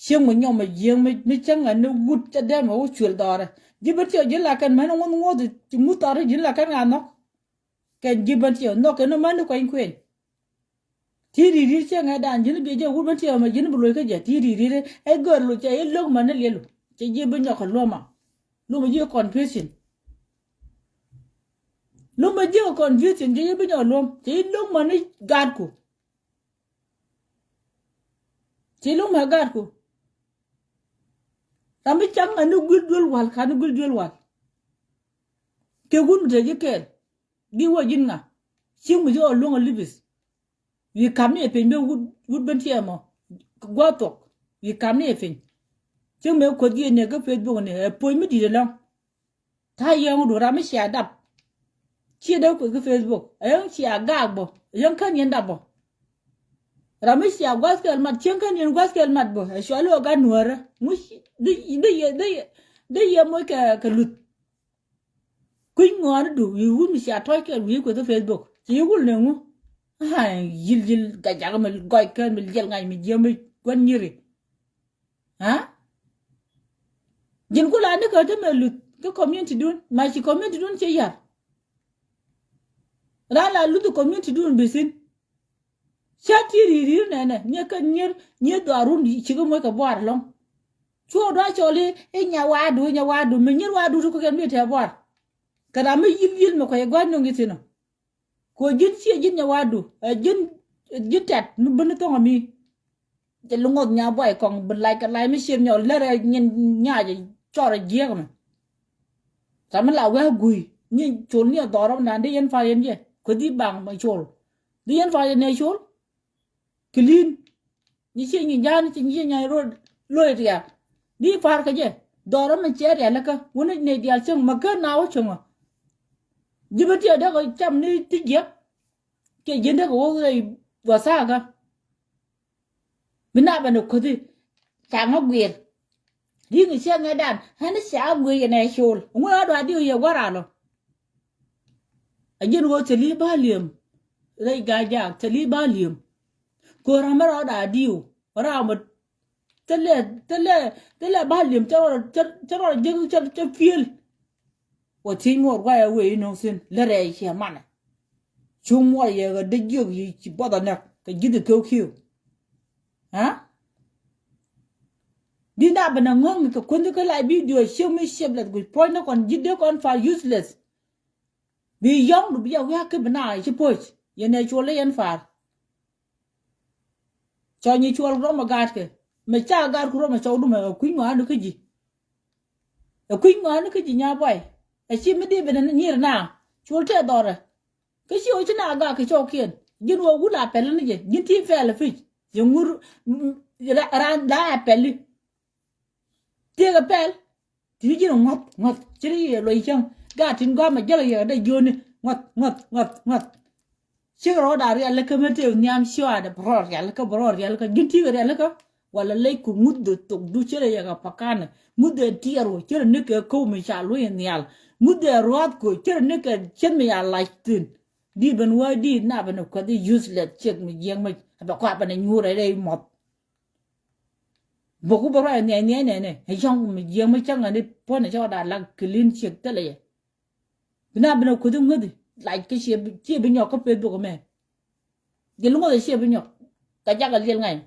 Cieŋ mi nyɔm mi jiäŋ mi cäŋ ɛ ni wut cä dee mɛ wä cuël dhɔrɛ. Ji̱ ben tiɛw ji̱n la kɛn mɛn ŋuɔth ŋuɔth ci ŋuth thɔri ji̱n la kɛn ŋa nhɔk. Kɛn ji̱ ben tiɛw nhɔk kɛn mɛn ni kuany kuën. Ti ri ri cieŋ ɛ dan ji̱n bi jɛ wut ben tiɛw mɛ ji̱n bi loc kä jɛ ti ri ri ɛ gör loc cɛ i̱ lo̱k mɛn ni liɛlu cɛ ji̱ bi nyɔk kɛ luɔma. Luɔma ji̱ confusion. Luɔma ji̱ confusion cɛ ji̱ bi nyɔk luɔm cɛ i̱ lo̱k mɛn ni gatku. Ci luŋ mɛ gatku. Ram mi caŋ ani guil duel wal kani guil duel wal. Kɛ wun mi te ji̱ kɛɛl di wä ji̱n ŋa. Cieŋ mi ci ɔ luŋ a lipis. Wi̱i̱ kam ni ɛ piny bɛ wut ben tiɛɛmɔ. Gua̱a̱th thuɔk wi̱i̱ kam ni ɛ piny. Cieŋ mɛ kuoth jiɛ nɛ kä Facebook ni ɛ puɔ̱ny mi di̱t ɛlɔ̱ŋ. Ta̱a̱ yɛŋdu ram mi cia dap. Ciɛ dee kueth kä Facebook a yäŋ cia gaak bä a yäŋ kän yɛn dap bä. Ram mi cia gua̱th kɛɛl mat cieŋ kän yɛn gua̱th kɛɛl mat bä ɛ cua lo̱o̱ gat nuäärä ŋu. Dee yɛ moc kɛ luth. Kui̱ny ŋɔaani du wi̱i̱ wun mi cia tɔ̱c kɛɛl wi̱i̱ kueth kä Facebook ci yi wul ne ŋu. Yil yil gajak mi gɔc kɛɛl mi liɛl ŋa̱c mi jiäm mi gua̱n nyiri. Ha? Ji̱n ku la ni kä te mɛ luth kä community dun ma ci community dun ci yar. Ran la luth community dun bi thin. Ca ti ri ri nɛnɛ nyɛ kä nyier nyier dhɔarun ci kä moc kɛ buar lɔŋ. Cuɔ dua cɔl i̱ i̱ nya wadu i̱ nya wadu mi nyier wadu ti ku kɛn mi tɛ buar. Kɛ ram mi yil yil mɛ kɔ yɛ gua̱n nuŋ i̱ thin ɔ. Kɛ ji̱n ciɛ ji̱n nya wadu ɛ ji̱n ji̱n tɛt mi bini thɔŋ ami. Jɛ luŋɔth nya buay kɔŋ bi lac kɛ lac mi ciɛ nyɔl lɛrɛ nyin nya jɛ cɔr jiɛk mi. Tami la wee gui ni col ni a dhɔrɔ mi dan di yɛn fa yɛn jɛ kɛ di baŋ ma col. Di yɛn fa yɛn ne col. Kilin. Ni ciɛ nyi jani ci nyi nya ro loy ria. Di far kɛ jɛ dhɔrɔ mi cɛ ria lɛ kä wuni ne dial cɛŋ ma kɛ na wä cɛŋ. Ji̱ bi tiɛ dee kɛ cam ni ti jiɛ. Kɛ ji̱n dee kɛ wä wä thakä. Mi na bɛ ni kuthi ca ŋä guir. Ri̱ŋ i̱ ciɛ ŋɛ dan ɣän i̱ ca guir yɛn ɛ col ŋun a dua diw yɛ wä ral ɔ. A ji̱n ɣöö thili ba li̱em. Rɛy ga̱a̱c jaak thili ba li̱em. Ko̱r ram mi rɔɔda diw ram mi thilɛ thilɛ thilɛ ba li̱em cä rɔɔda cä rɔɔda jiäk cä piël. Wä thiec muɔɔr guayɛ wëë inɔ thi̱n lät rɛy ciɛ manɛ. Cu muɔɔr yɛ ɣä dee jiök yi ci buɔth anäk kɛ ji̱th i̱ kew kiw. Aa? Di na ben a ŋäŋ kɛ kuänh kä la bidio ciek mi ciep lɛth guic puɔ̱ny ni kɔn ji̱th dee kɔn far useless. Bi yɔ̱ŋdu bi jɛ wiak kä bi na ci puɔ̱c yɛn ɛ cuɔl i̱ yɛn far. Cɔ nyi cuɔl rɔm a gaatkɛ mɛ ca gaatku rɔm a cɔwdu mɛ a kui̱ny ŋɔaani kä ji̱. Ɛ kui̱ny ŋɔaani kä ji̱ nya buay. Ɛ ci mi di ben ni nyir na col tɛ dhɔrɛ. Kä ci ɣöö ci na gak kɛ cɔɔkiɛn ji̱n ɣöö wul a pɛl ni jɛ ji̱n ti pɛl a pic. Yɛ ŋur raan la a pɛli. Tiekɛ pɛl. Ti ni ji̱n ŋua̱th ŋua̱th ci ri yɛ luɔc cäŋ. Gaat tin gɔ̱a̱mɛ jäl yɛ dee jiöni ŋua̱th ŋua̱th ŋua̱th ŋua̱th. Cikɛ rɔɔda rialikä mi tëë nhiam ciɔaadɛ bɛ rɔɔd rialikä bɛ rɔɔd rialikä ji̱n ti̱i̱ kɛ rialikä. Walɛ lec ku ŋuthdɛ thokdu ci ri yɛ kɛ pakanɛ ŋuthdɛ tiɛɛr wä ci ri ni kɛ ko̱w mi ca luɔ̱c nhial. Ŋuthdɛ ruath ku ci ri ni kɛ cieth mi ca lac thi̱n. Di ben wä di na ben kuɛth i̱ useless ciek mi jiɛk mi bɛ kɔa ben inyuur rɛy rɛy muɔth. Boku bä ruac nhiɛc nhiɛc nɛnɛ ɛ yɔ̱ŋ mi jiɛk mi cäŋ ani puɔ̱n ɛ cɛ wä da̱a̱ lak clean ciek thilɛ yɛ. Bi na bi na kuthi ŋuthi lac kä ciɛ bi ciɛ bi nyɔk kä Facebook mɛ. Jɛ luŋɔ ɛ ciɛ bi nyɔk. Ka jakɛ liɛl ŋa̱c.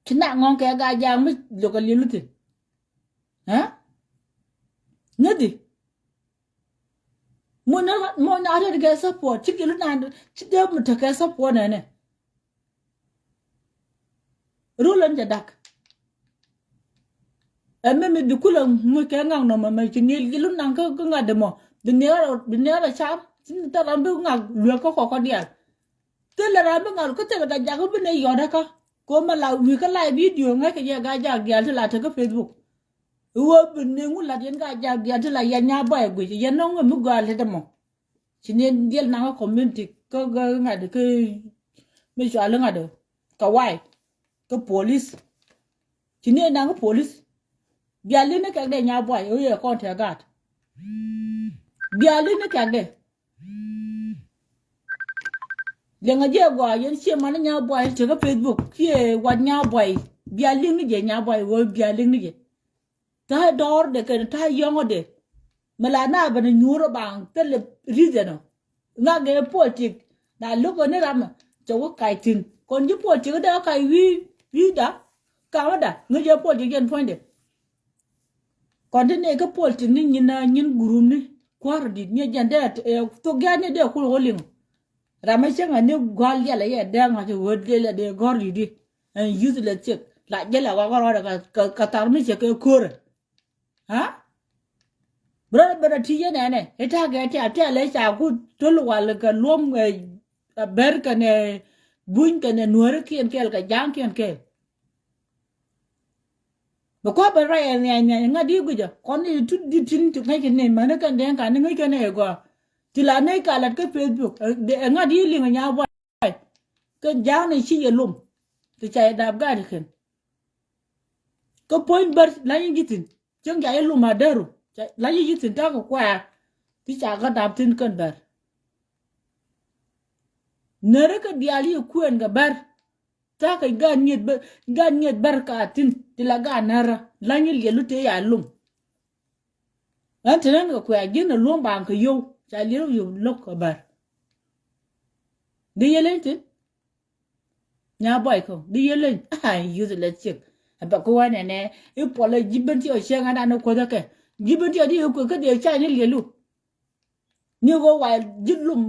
Ci na ŋɔ̱ŋ kɛ gaa jaak mi lo̱k ɛ liɛl luthi. Ɛ ŋuthi. Mo na mo na ri kɛ support ci jɛ lu na ci dee mi tekɛ support nɛnɛ. Rulän jɛ dak. Ɛmɛ mi bi kulɛ ŋuc kɛ ŋak nɔmɔ mɛ ci ŋi̱i̱l ji̱ lu naŋ kä ŋa̱t dɛ mɔ bi niɛɛr bi niɛɛr a car ci ni thil ram bi ŋak lueek kä kɔkɔ diaal. Thilɛ ram bi ŋak kä thilɛ da jak bi ni yɔt kä ko mɛ la wi̱i̱ kä la video ŋäc kɛ jɛ gaa jak diaal ti la te kä Facebook. Iwä bi ni ŋu lat yɛn gaa jak diaal ti la yɛn nya bɔy guic yɛn nɔŋ mi gɔaa lɛ dɛ mɔ. Ci ni diɛl naŋ kä community kä ŋa̱t kä mi cual ŋa̱t kä wai kä police. Ci ni naŋ kä police. Biali ni kɛk dɛ nya buay ɛ yɛ kɔn tɛ gaat. Biali ni kɛk dɛ. Liɛŋɛ jiɛ gɔaa yɛn ciɛ mani nya buay cɛ kä Facebook ciɛ wat nya buay. Biali ni jɛ nya buay wä biali ni jɛ. Ta̱a̱ dɔɔr de kɛn ta̱a̱ yɔ̱ŋɔ de. Mi la na ben nyuur baŋ thilɛ reason ɔ. Ŋak gɛ politic na lo̱k ni ram cɛ wä kac thi̱n kɔn ji̱ politic dee kac wi̱i̱ wi̱i̱ da. Kamä da ŋäc jɛ politic jɛn puɔ̱nydɛ. Kɔn ti ni kä politic ni nyin nyin gurum ni kua̱r dit ni jɛn dee thok gia̱a̱n ni dee kul wä liŋ. Ram mi cäŋ ani gua̱l yɛl yɛ dee ŋa̱c wä dee lɛ dee gɔ̱r dit di. Ɛn useless ciek la jɛ lɛ wak rɔɔdɛ ka thar mi cɛ kɛ ko̱rɛ. Ha? Bi rɔɔdɛ ben a ti yɛn ɛnɛ i̱ ta̱a̱ kɛ tial tial ɛ ca ku to̱l wal kɛ luɔ̱m ɛ bɛr kɛnɛ buny kɛnɛ nuääri kiɛn kɛɛl kɛ ja̱a̱ŋ kiɛn kɛɛl. Bi kɔ̱ ben ruac ɛ nhiany nhiany ŋa̱t di guic ɛ kɔn i̱ tut di tin ti ŋäc kɛ ni mäni kɛn dee ka̱n ni ŋäc kɛn ɛ gɔaa. Ti la nɛy ka lat kä Facebook ɛ ŋa̱t di liŋ ɛ nya buay. Kɛ ja̱a̱ŋ ni ci yɛ lom ti ca yɛ dap gat kɛn. Kä puɔ̱ny bär la̱ny ji̱ thi̱n cieŋ ca yɛ lom a däru la̱ny ji̱ thi̱n ta̱kɛ kua̱a̱. Ti ca kä dap thi̱n kɛn bär. Närä kä diaal yɛ kuɛn kɛ bär. Thakä gan ŋi̱eth bär gan ŋi̱eth bär ka thi̱n ti la gan närä la̱ny liɛlu tëë ya lom. Ɣän te nän kɛ kuɛ a ji̱n a luɔ̱ŋ baaŋ kɛ yio̱w ca liɛlu yio̱w lo̱k kɛ bär. Di yɛ leny thi̱n. Nya buay kɔ di yɛ leny. Ai yuth lɛ thiek. Ɛ bɛ kɛ wä nɛnɛ i̱ puɔlɛ ji̱ ben ti ɔ cieŋ an an kuoth ɛ kɛ ji̱ ben ti ɔ di kɛ kuoth kä diɛ ca ni liɛlu. Ni ɣöö wa ji̱ lum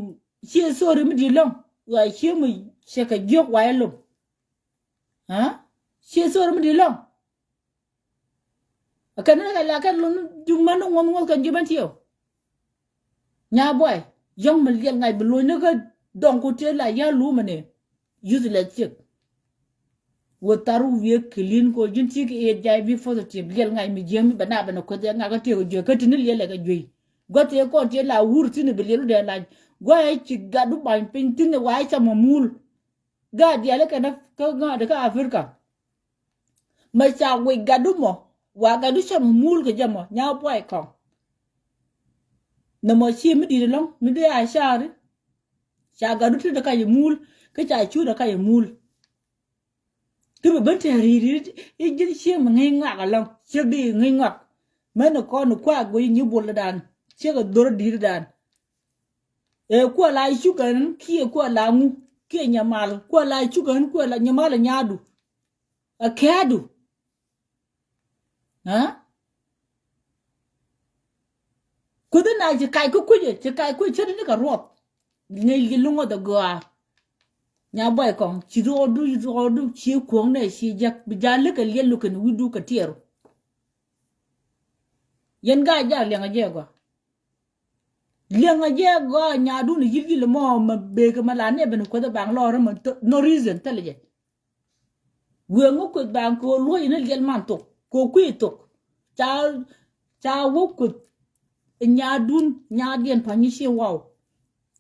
cie thori mi di̱i̱t lɔ̱ŋ wa cie mi cɛ kɛ jiök wa ilum. Cie thori mi di̱i̱t lɔ̱ŋ. Kɛn ni kɛ la kɛn lum di män ni ŋuɔ̱th ŋuɔ̱th kɛn ji̱ ben tiɛw. Nya buay yɔ̱ŋ mi liɛl ŋa̱c bi lo̱cni kä dɔŋ ku tëë la ya̱ lumä ni. Useless thiek. Wä thar wi̱i̱ clean ko ji̱n ti kɛ H I V positive liɛl ŋa̱c mi jiämi bɛ na bɛ na kueth yɛ ŋa̱kä tiek kɛ juey kä ti ni liɛl ɛ kɛ juey. Gua̱th yɛ kɔn ti la wur thi̱n bi liɛl wä dee lac gua̱th yɛ ci gatdu ba̱ny piny thi̱n wa yɛ camɛ muul. Gaat diaal kɛn kä ŋa̱t kä Africa. Mɛ ca wi̱c gatdu mɔ wa gatdu camɛ muul kɛ jɛ mɔ nya buay kɔŋ. Nɛ mɔ ci mi di̱t ɛlɔ̱ŋ mi dee a caari. Ca gatdu ti dee ka yɛ muul kä ca cu dee ka yɛ muul. Ti bi ben te ri̱i̱t i̱ ji̱n ciek mi ŋäc ŋak alɔ̱ŋ ciek di ŋäc ŋak. Mɛn kɔn kuak guic nyi bol dan ciek a dhor di̱t dan. Ɛ kuɛ la cukɛn kiɛ kuɛ la ŋu kiɛ nyamal kuɛ la cukɛn kuɛ la nyamal nyadu. A kɛdu. Ha? Kuthi na ci kac kä kucä ci kac kucä cä ni kɛ ruɔth. Ŋäc gi luŋɔ dhɛ gɔaa. Nya buay kɔŋ ci dhɔɔdu ci dhɔɔdu ci kuɔŋ nɛ ci jek bi jal lek kɛ liɛl lukɛn wi̱du kɛ tiɛɛru. Yɛn gaa jal liɛŋ a jɛ gɔaa. Liɛŋ a jɛ gɔaa nyadun yil yil mɔ mɛ bekɛ mɛ la nɛ ben kueth baŋ lɔr mɛ no reason thilɛ jɛ. Wëë ŋu kueth baŋ kɛ ɣöö luɔ̱c ni liɛl man thok kɛ ɣöö kui̱ thok. Ca, ca wä kuth nyaadun, nyaadiɛn pa̱ny ci waw.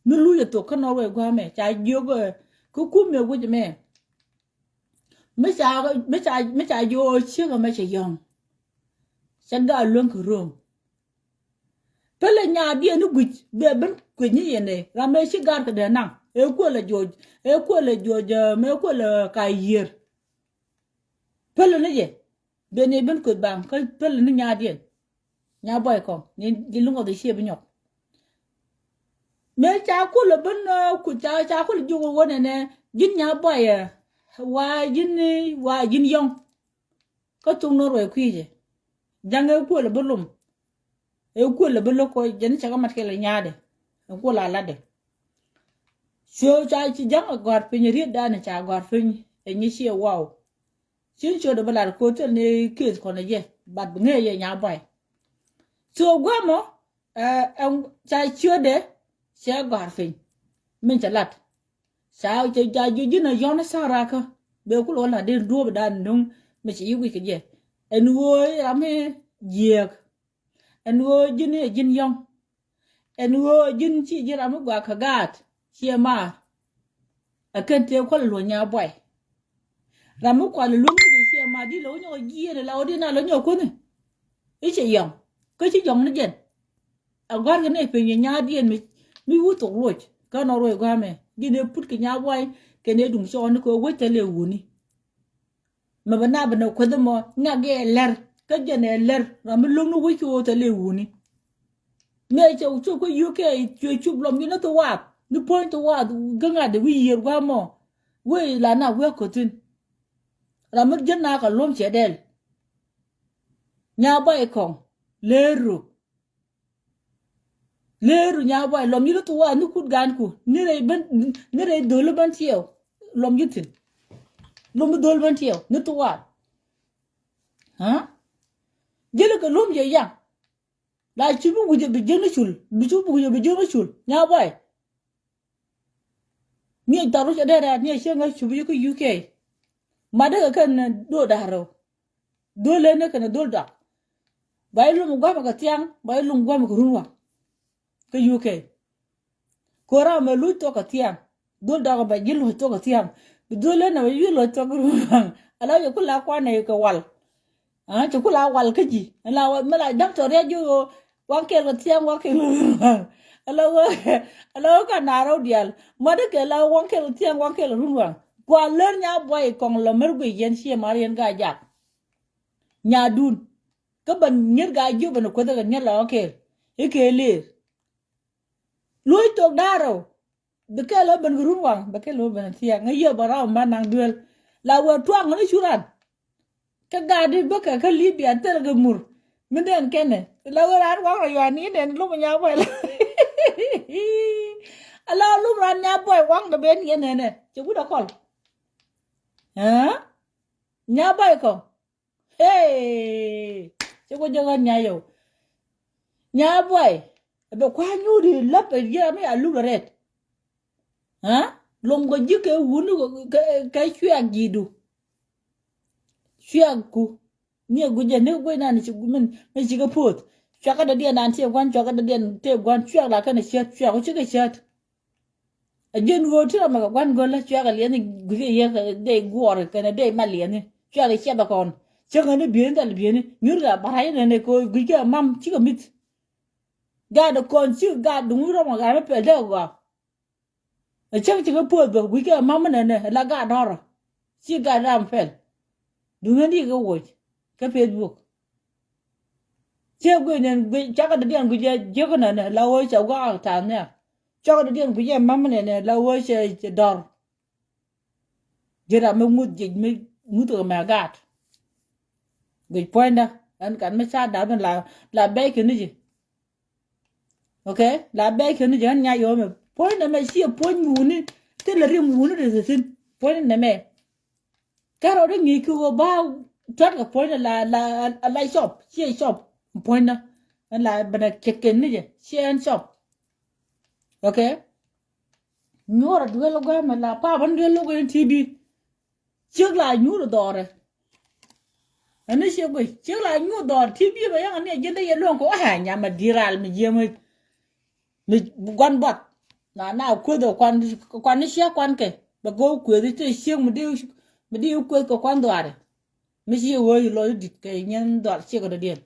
Mi luc ɛ thok kä Norway gua̱a̱mɛ ca jiök kä kum mëë wec mɛ. Mi ca, mi ca, mi ca jiök ciek ɛmɛ cɛ yɔ̱ŋ. Cɛ gaa luäŋ kɛ ro̱o̱ŋ. Pälɛ nyaadiɛn ni guic bɛ ben kuec ni yɛn ɛ ram ɛ ci gar kɛ dee naŋ ɛ kuël ɛ juɔc, ɛ kuël ɛ juɔc, ɛ mɛ kuël ɛ ka yiër. Pälɛ ni jɛ ben ɛ ben kuec baŋ kä pälɛ ni nyaadiɛn. Nya buay kɔŋ ni di luŋɔ di ciɛ bi nyɔk. Mëë ca kulɛ ben kuec ca, ca kulɛ jiök wä nɛnɛ ji̱n nya buay ɛ wa ji̱n, wa ji̱n yɔ̱ŋ. Kä thuk Norway kui̱cɛ ja̱ŋ ëë kuël ɛ bi lum. Ëë kuël ɛ bi lo̱k kɔ jɛn cɛ kɛ mat kɛl ɛ nyaadɛ. Ɛ kuël a latdɛ. Cuɛ ca ci ja̱ŋ ɛ gɔ̱a̱r piny ɛ riet danɛ ca gɔ̱a̱r piny ɛ nyi ciɛ waw. Cin ciötdɛ bi lat ko̱ thil ni kieth kɔn ɛ jɛ bat bi ŋee yɛ nya buay. So guämɔ ɛ, ɛ, ca ciötdɛ cɛ gɔ̱a̱r piny. Min cɛ lat ca, ca, ca ji̱ ji̱n a yɔ̱n sa̱a̱ rakä. Bɛ kul wä la den duɔ̱ɔ̱p dan nuŋ mi cɛ yi wi̱c kɛ jɛ. Ɛn ɣöö ram mi jiääk. Ɛn ɣöö ji̱n i̱ ji̱n yɔ̱ŋ. Ɛn ɣöö ji̱n ci ji̱n ram mi guak kɛ gaat ciɛ maar. Ɛ kɛn tëë kual luɔ̱c nya buay. Ram mi kual luɔ̱c mi ciɛ maar di lɛ wä nyɔk jiɛɛn la wä di na lɛ nyɔk kuäni. I̱ cɛ yɔ̱ŋ kä ci yɔ̱ŋ ni jɛn. A gɔ̱a̱rkɛ ni piny nyaadiɛn mi, mi wut thok luɔc kä nɔ ruɔc gua̱a̱mɛ ji̱n ëë put kɛ nya buay kɛn ëë duŋ cɔɔn ni kɛ wec thilɛ wuni. Mɛ bɛ na bɛ nɛ kueth mɔ ŋak yɛ lɛr kä jɛn ɛ lɛr ram mi lo̱ŋ ni wec ki wä thilɛ wuni. Mɛ cɛ cuk kä yuk kɛ cuɛ cuk lɔm yi ni thi wath ni puɔ̱ny thi wath kä ŋa̱t dee wi̱i̱ yiër gua̱a̱mɔ. Wec la na wek köthin ram mi ji̱n na kɛ luɔ̱m cɛ dɛl. Nya buay kɔŋ leeru. Leeru nya buay lɔm yi ni thuwa ni kut ganku ni rɛy ben, ni rɛy dholi ben tiɛw. Lɔm yi thin. Lɔm yi dholi ben tiɛw ni thuwa. Ha? Jeli kɛ lɔm jɛ yaŋ. La ci bi wi̱cɛ bi jiäk ni cul bi cu bi wi̱cɛ bi jiäk ni cul nya buay. Ni ɛ tɔr ruc ɛ dee rɛɛt ni ɛ cieŋ ɛ cup yi kä U K. Mat dee kɛ kɛn do̱o̱ da̱r rɛw. Dhol leni kɛn dhol dɔak. Ba ilum guam kɛ thiaŋ ba ilum guam kɛ run waŋ. Kä U K. Kora mɛ luc thok kɛ thiaŋ. Dhol dɔak bɛ ji̱ luc thok kɛ thiaŋ. Bi dhol leni bɛ ji̱ luc thok kɛ run waŋ. Ala yɛ kula kuanɛ kɛ wal. Aa, ci kula wal kä ji̱. Ala wä mi la daktɔr ya ji̱ ɣöö waŋ kɛl kɛ thiaŋ waŋ kɛl kɛ run waŋ. Ala wä, ala wä ka naar rɔw diaal. Mat dee kɛ la waŋ kɛl kɛ thiaŋ waŋ kɛl kɛ run waŋ. Kua lär nya buay kɔŋ lɔ mer guic yɛn ciɛ mar yɛn ka jak. Nyadun. Kä ben nyiet ka jiök ben kuäth kɛ nyiet la waŋ kɛl. I̱ kɛ lir. Luɔ̱c thok da̱rä. Bi kɛl ɣä ben kɛ run waŋ bɛ kɛl ɣä ben thiaŋ ŋä yiëë bɛ ram ma naŋ duel. La wee tuaŋ ni cu ran. Kä gaatdi bäkɛ kä Libya thil kɛ mur. Mi den kɛnɛ la wee ran waŋ rɔ yuan ni den lum nya buay la. Ala lum ran nya buay waŋ dɛ ben yɛn nɛnɛ cɛ wut a kɔl. Nya buay kɔ. Hey, cɛ wä jɛ ɣän nya yɛw. Nya buay bɛ kua nyuuri läp ɛ jiɛ mi a lum rɛt. Ha? Lom kɔ ji̱ kɛ wuni kɛ cuɛk ji̱du. Cuɛk ku ni ɛ guic jɛ ni guic nan ci min mi ci kɛ poth. Cuɛk kä dɔ̱diɛn nan ti ɛ guan cuɛk kä dɔ̱diɛn ti ɛ guan cuɛk la kɛn ɛ ciɛt cuɛk ku ci kɛ ciɛt. A jiɛn ɣöö ti ram mɛ kɛ gua̱n göl la cuɛk a liɛni gui̱c a yɛ kɛ dee guɔɔr kɛnɛ dee ma liɛni cuɛk a ciɛth a kɔn. Cäŋ ni bieni thil bieni nyuur kɛ a ba̱r a yɛ nɛnɛ kɛ ɣöö gui̱c kɛ a mam cikɛ mi̱th. Gaat a kɔn cikɛ gaat duŋ wi̱i̱ ram a gaat mi pɛl dee a gɔaa. A cäŋ cikɛ puɔth bɛ gui̱c kɛ a mam mi nɛnɛ a la gaat dɔ̱rä. Ci gaat ram pɛl. Duŋ ni kɛ woc kä Facebook. Ciɛ guic nɛn guic cakɛ dee diɛn guic jɛ jiäk nɛnɛ la ɣöö cɛ gua̱a̱k ta̱a̱ nhial. Cakɛ dee diɛn guic jɛ mam nɛnɛ la ɣöö cɛ cɛ dɔr. Ji̱ ram mi ŋuth jic mi ŋuth kɛ mɛ gaat. Guic puɔ̱nydä ɛn kat mi ca dap in la la bɛc kɛ ni ji̱. Ok. La bɛc kɛ ni ji̱ ɛn nya yɔmɛ puɔ̱nydä mɛ ciɛ puɔ̱ny mi wuni. Thilɛ rim wuni ri thi̱thi̱n puɔ̱nydä nɛmɛ. Kɛ rɔ di ŋi̱i̱c ki ɣöö ba tuat kɛ puɔ̱nydä la la la cɔp ciɛ cɔp. Puɔ̱nydä ɛn la bɛnɛ kiɛt kɛ ni jɛ ciɛ ɛn cɔp. Ok. Nyuɔrɛ duel guamɛ la pap ɛn duel lo̱k ɛn T V. Ciek la nyuur dhɔrɛ. Ɛn ni ciek guic ciek la nyuur dhɔr ti bi bɛ yɛŋ ni a jiɛn dee yɛ luɔ̱ŋ kɛ ɣä nyam a di̱i̱t ral mi jiɛm mi guan buɔth. Na na kueth ɛ kuan kuan ni ciek kuan kɛ bɛ kɛ ɣä kueth i̱ te ciek mi di mi di kueth kɛ kuan dhuaari. Mi ci ɣöö i̱ lɔc i̱ di̱t kɛ nyɛn dhɔr ciek ɛ dɔ̱diɛn.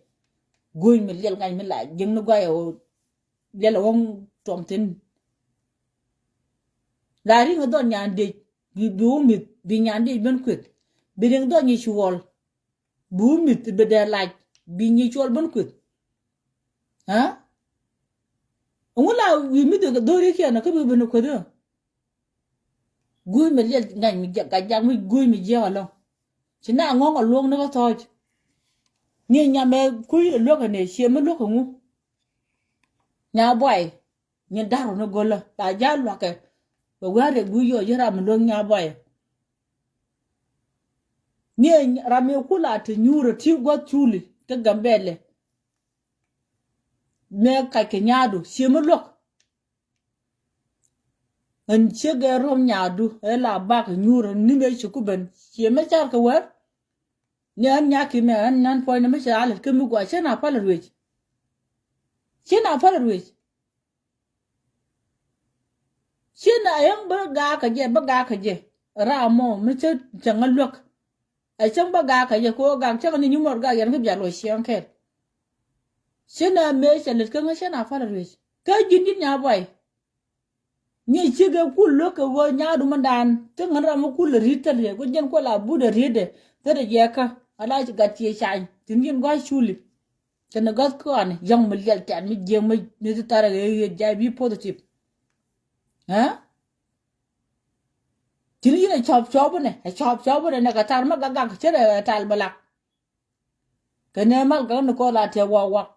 Guöny mi liɛl ŋa̱c mi la jiäŋ ni guay ɛ ɣöö liɛl ɛ ɣöö tuɔm thi̱n. La ri̱ŋ ɛ dhɔr nyan dec bi bi wä mi̱th bi nyan dec ben kueth. Bi riŋ dhɔr nyi cuɔl bi wä mi̱th bi dee lac bi nyi cuɔl ben kueth. Aa? Ɛŋu la wi̱i̱ mi̱th kɛ dho̱ri kiɛn kä bi ben kueth ɛ? Guuc mi liɛl ŋa̱c mi jiɛk ka jak mi guuc mi jiɛk alɔ. Ci na ŋɔ̱ŋ a luɔ̱ŋ ni kä thɔɔc. Ni nyam ɛ kui̱ luäk ɛ nɛ ciɛ mi luäk ɛŋu? Nya buay. Nyin da̱r wä ni go̱lä la ja̱l lua̱kɛ. Bɛ wi̱i̱ a riɛk gui̱c yɔɔ ji̱ ram mi luäk nya buay. Ni ram mi kula ti nyuurä ti gua̱th culi ti Gambɛlɛ. Mɛ kac kɛ nyaadu ciɛ mi luäk. Ɣän ciek ɛ rɔm nyaadu ɛ la bak nyuur ni mɛ ci ku ben ciɛ mɛ car kɛ wɛr. Ni ɣän nyaki mɛ ɣän nan puɔ̱ny ni mɛ ci alät kä mi gua ci na palä ruec. Ci na palä ruec. Ci na yäŋ bä gaak kɛ jɛ bä gaak kɛ jɛ. Ram mɔ mi cä cäŋ a luäk. Ɛ cäŋ bä gaak kɛ jɛ kɛ ɣöö gaak cäŋ ni nyumɔr gaak yɛn kä bia luɔc ciɛŋ kɛl. Ci na mëë cɛ lät kä ŋä ci na palä ruec kä ji̱n ji̱n nya buay. Ni cikɛ kul luäk kɛ ɣöö nyaadu mi daan ti ŋän ram mi kul ri̱t thil riet ku jɛn kuɛ la but riet dɛ thil riet yɛ kä ala ci gat cie cany tin yin gua̱c culi. Kɛn gat kɔn yɔ̱ŋ mi liɛl tɛt mi jiɛk mi ti thar ɛ ɣet jay bi positive. Ɛ tin yin ɛ cɔp cɔp ni ɛ cɔp cɔp ni nɛ kɛ thar mi gak gak cɛ rɛ tal bɛ lak. Kɛ nɛ mal gak ni kɔn la tɛ wak wak.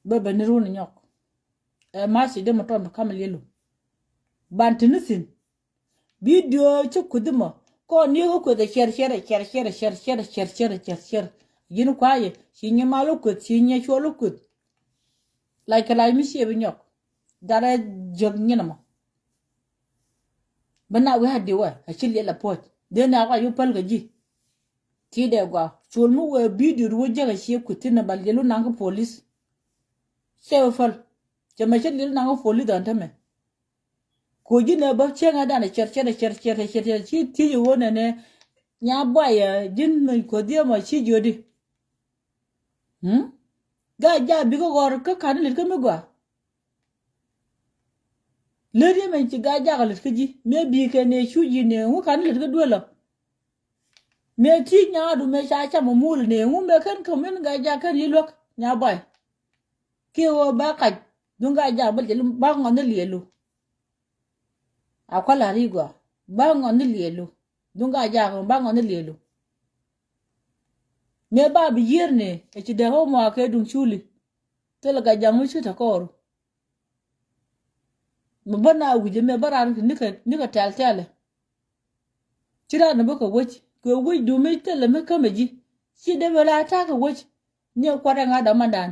Bä ben ni run nyɔk. Ɛ ma̱th ci dee mɔ tɔn bi ka̱m lielu. Ban ti ni thi̱n. Bidio ci kuth mɔ kɔn ni kä kueth ɛ cɛr cɛr ɛ cɛr cɛr ɛ cɛr cɛr ɛ cɛr cɛr ɛ cɛr cɛr. Ji̱n kuayɛ ci nyɛ mal kä kueth ci nyɛ cuɔl kä kueth. Lac kɛ lac mi ciɛ bi nyɔk. Darɛ jiäk nyin mɔ. Bä na wi̱i̱ a diwɛ a ci liɛl a puɔ̱c dee na kuac wi̱i̱ päl kɛ ji̱. Ti dee gua col mi wee bidio ri wä jäk a cie kui̱ thi̱n a ba liɛl wä naŋ kä polis. Cɛ wä päl cɛ mɛ cä liɛl wä naŋ kä polis dhɔn tämɛ. Ko̱ ji̱ nɛ bä cieŋ a dan a cɛr cɛr a cɛr cɛr a cɛr cɛr ci thiec a wä nɛnɛ. Nya buay a ji̱n mɛ ko̱ dhiee mɔ ci jiödi. Gaa jaak bikɛ ɣɔr kä ka̱n lät kä mi gɔaa. Lät yɛ mɛn ci gaa jaak lät kä ji̱ mëë bikɛ nɛ cu ji̱ nɛ ŋu ka̱n lät kä duël ɔ. Mëë ti nyaadu mëë ca cam ɔ muul nɛ ŋu mëë kän kä min gaa jaak kän yi luäk nya buay. Kiɛ ɣöö ba kac duŋ gaa jaak bä jɛ ba ŋɔn ni liɛlu. A kual a ri gɔaa ba ŋɔn ni liɛlu. Duŋ gaa jaak ba ŋɔn ni liɛlu. Mëë ba bi yiër ni ɛ ci dee homework kɛ duŋ culi. Thilɛ gaa jaak mi ci te kɔɔru. Mi bä na wi̱c mëë bä raan nikɛ nikɛ tɛl tɛlɛ. Ci raan ni bä kɛ wec kɛ wec du mi thilɛ mi kämɛ ji̱. Ci dee bɛ la ta̱a̱ kɛ wec ni kuarɛ ŋa̱ dämandan.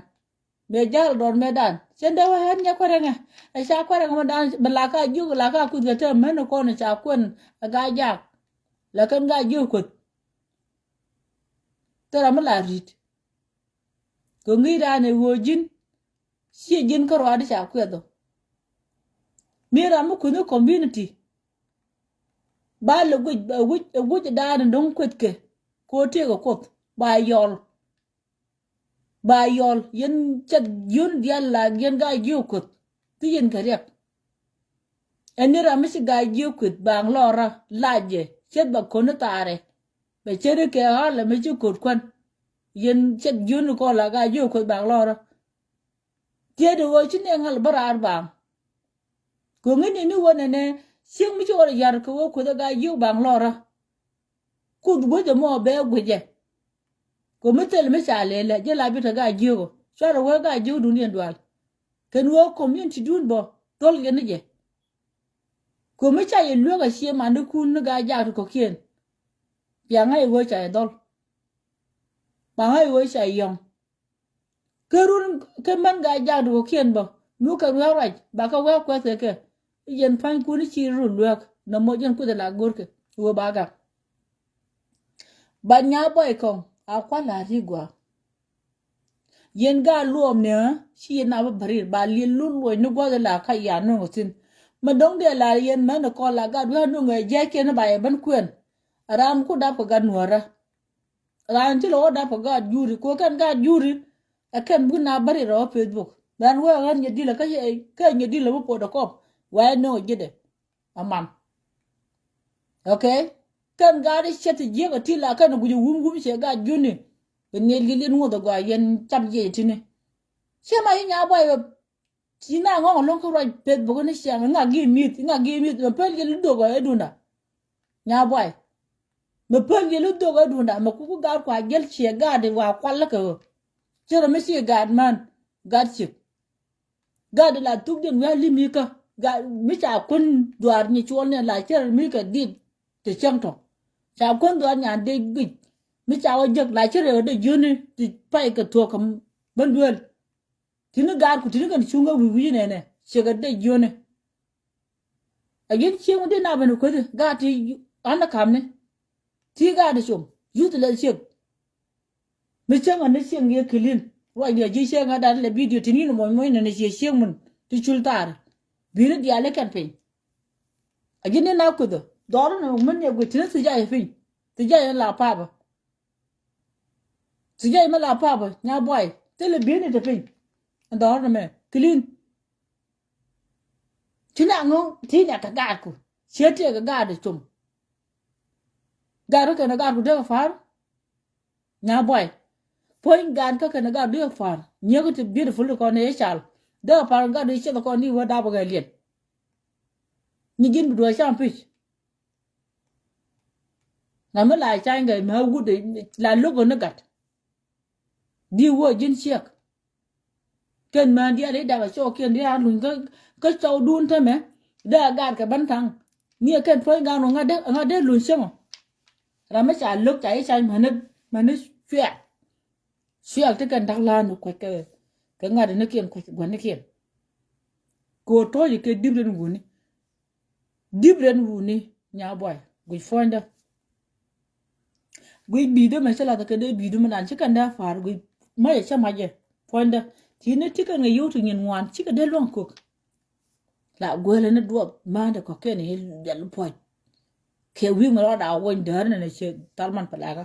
Mëë ja̱l dɔr mëë dan cɛn dee wä ɣän nyɛ kuɛrɛŋɛ. Ɛ ca kuɛrɛŋɛ mɛ dan bɛ la ka jiök la ka kuth kɛ te män kɔn ca kuɛn ɛ gaa jaak. La kɛn gaa jiök kueth. Thil ram mi la ri̱t. Kɛ ŋi̱i̱c dan ɛ ɣöö ji̱n ciɛ ji̱n kä ruaadi ca kuɛth ɔ. Mi ram mi kueth ni community. Ba lɛ guic ɛ guic ɛ guic dan ɛ do̱ŋ kueth kɛ. Kɛ ɣöö tëëkɛ kuoth ba yɔl. Ba yɔl yɛn cɛth yun diaal la yɛn gaa jiök kuoth. Thi yɛn kɛ riɛk. Ɛn ni ram mi ci gaa jiök kuoth baŋ lɔrä lacɛ cɛth ba ko̱n ni thaarɛ. Bɛ cɛth ni kɛ ɣa̱lɛ mi ci ko̱t kuän. Yɛn cɛth yun kɔn la gaa jiök kuoth baŋ lɔrä. Tiɛɛt ɣöö ci nɛ ŋa̱l bä raar baŋ. Kɛ ŋi̱n ni ni ɣöö nɛnɛ cieŋ mi ci ɣɔr yar kɛ ɣöö kuoth ɛ gaa jiök baŋ lɔrä. Kuoth guäcɛ mɔ bɛ guicɛ. Kɛ mi thil mi ca lɛlɛ jɛ la bi te gaa jiök ɔ cuarɛ wee gaa jiök dun yɛn dual. Kɛn wee community dun bɔ thol yɛn ni jɛ. Kɛ mi ca yɛ luek a cie mandikun ni gaa jaak ti kɔ̱kiɛn. Piaŋ ŋa̱c wee ca yɛ dhɔl. Piaŋ ŋa̱c wee ca yɛ yɔŋ. Kä run kä män gaa jaak ti kɔ̱kiɛn bä nu kɛ ruɛk ruac ba kɛ wɛk kuɛth kɛ kɛ. I̱ yɛn pa̱nykun i̱ ci run luäk nɔmɔ jɛn kueth ala go̱rkɛ wee ba gak. Ba nya bɔy kɔŋ a kual a ri gua. Yɛn gaa luɔm ni ɣä ci yɛn a bä bä rir ba liɛl lu luɔc ni guath la ka ya nöŋ thi̱n. Mɛ dɔ̱ŋ dee la yɛn mɛ ni kɔn la gat wi̱i̱ a nöŋ ɛ jiɛc kiɛn ni ba yɛ ben kuɛn. Raan ku dap kɛ gat nuɔ̱ɔ̱rä. Raan ci lɛ wä dap kɛ gaat juri ko kɛn gaat juri. Ɛ kɛn buk na bäri rɔ Facebook. Raan wee ɣän nyɛ dilɛ kä nyɛ dilɛ bä puɔt ɛ kɔp. Wee nöö ji̱dɛ. Aman. Okay. Kɛn gaat i̱ cɛ ti jiäk ɛ ti la kɛn guic ɛ wum wum cɛ gaat juni. Bɛ niɛl gi̱l in ŋuɔth ɛ gɔaa yɛn cap jiɛc tini. Ciɛ ma yi nya buay bɛ. Ci na ŋɔŋ loŋ kä ruac peth buk ni ciaŋ ŋa gi mi̱th ŋa gi mi̱th mɛ pöl yɛ lu dhok ɛ dunda. Nya buay. Mɛ pöl yɛ lu dhok ɛ dunda mɛ kuku gaat kua jɛl ciɛ gaat wa kual lä kɛ ɣöö. Cɛ rɛ mi ci gaat man gaat cik. Gaat la thuk diɛn wi̱i̱ a li̱m ikä gaat mi ca kun duaar nyi cuɔl ni la cɛ rɛ mi kɛ dit. Ti cäŋ tɔ ca kuänh dhuaar nyan dee guic. Mi ca wä jek la ci rɛw dee jiöni ti pay kɛ thuɔk kɛ bän duel. Tini gaat ku tini kɛn cuŋ kɛ wi̱i̱ wi̱i̱ nɛnɛ ciɛ kɛ dee jiöni. A yin cieŋ di na ben kuäthi gaat ti an kamni. Ti gaat ti com yuth lɛ ciek. Mi cäŋ ani cieŋ yɛ kilin ruac diɛ ji̱ cieŋ a dat lɛ bidio tini ni mɔc mɔc nɛnɛ ciɛ cieŋ mun ti cul thaar. Bini diaal ikɛn piny. A ji̱n ni na kuthä dhɔr ni min yɛ guic tini thi̱ja̱ yɛ piny. Thi̱ja̱ yɛ la papä. Thi̱ja̱ yɛ mi la papä nya buay thilɛ bi̱i̱ni te piny. Dhɔr ni mɛ kilin. Ci na ŋo̱ ti nɛ kɛ gaatku ciɛ tiɛ kɛ gaat cum. Gaat kä kɛn a gaatku dee kɛ pa̱a̱r. Nya buay. Puɔ̱ny gaat kä kɛn a gaat dee kɛ pa̱a̱r nyiek ti beautiful kɔn ni cal. Dee kɛ pa̱a̱r gaat dee cieth kɔn ni wä dap kɛ liɛl. Ni ji̱n bi duɔ̱ɔ̱c cam pi̱c. Na mi la cany kɛ mɛ wut la lo̱k ni gat. Di wä ji̱n ciek. Kɛn mään diaal i̱ dak a cɔɔk kiɛn di a luny kä cɔw duun tämɛ. Dee a gaat kɛ bän thaŋ ni a kɛn puɔ̱ny gaan wä ŋa̱t dee luny cäŋɔ. Ram mi ca lo̱k ca i̱ cany mäni mäni cuɛɛk. Cuɛɛk ti kɛn dak la̱a̱n ni kuec kɛ kɛ ŋa̱t ni kiɛn kuec gua̱n ni kiɛn. Kɛ ɣöö tɔ̱ɔ̱c kɛ dip rin wuni. Dip ren wuni nya buay guic puɔ̱nydä. Guic bi̱i̱dä mɛ cä lath kɛ dee bi̱i̱dä mɛ nan ci kɛn dee pa̱a̱r guic macɛ cä macɛ puɔ̱nydä. Ti ni ti kɛn kɛ yio̱w ti nyin ŋuan cikɛ dee luɔ̱ŋ kok. La guɛlɛ ni duɔth ma̱a̱ndɛ kɔ̱kiɛn i̱ jɛl puɔ̱ny. Kɛ wi̱i̱ mɛ rɔɔd a wuɔny däär nɛn ɛ ciɛ thal man pɛ lakä.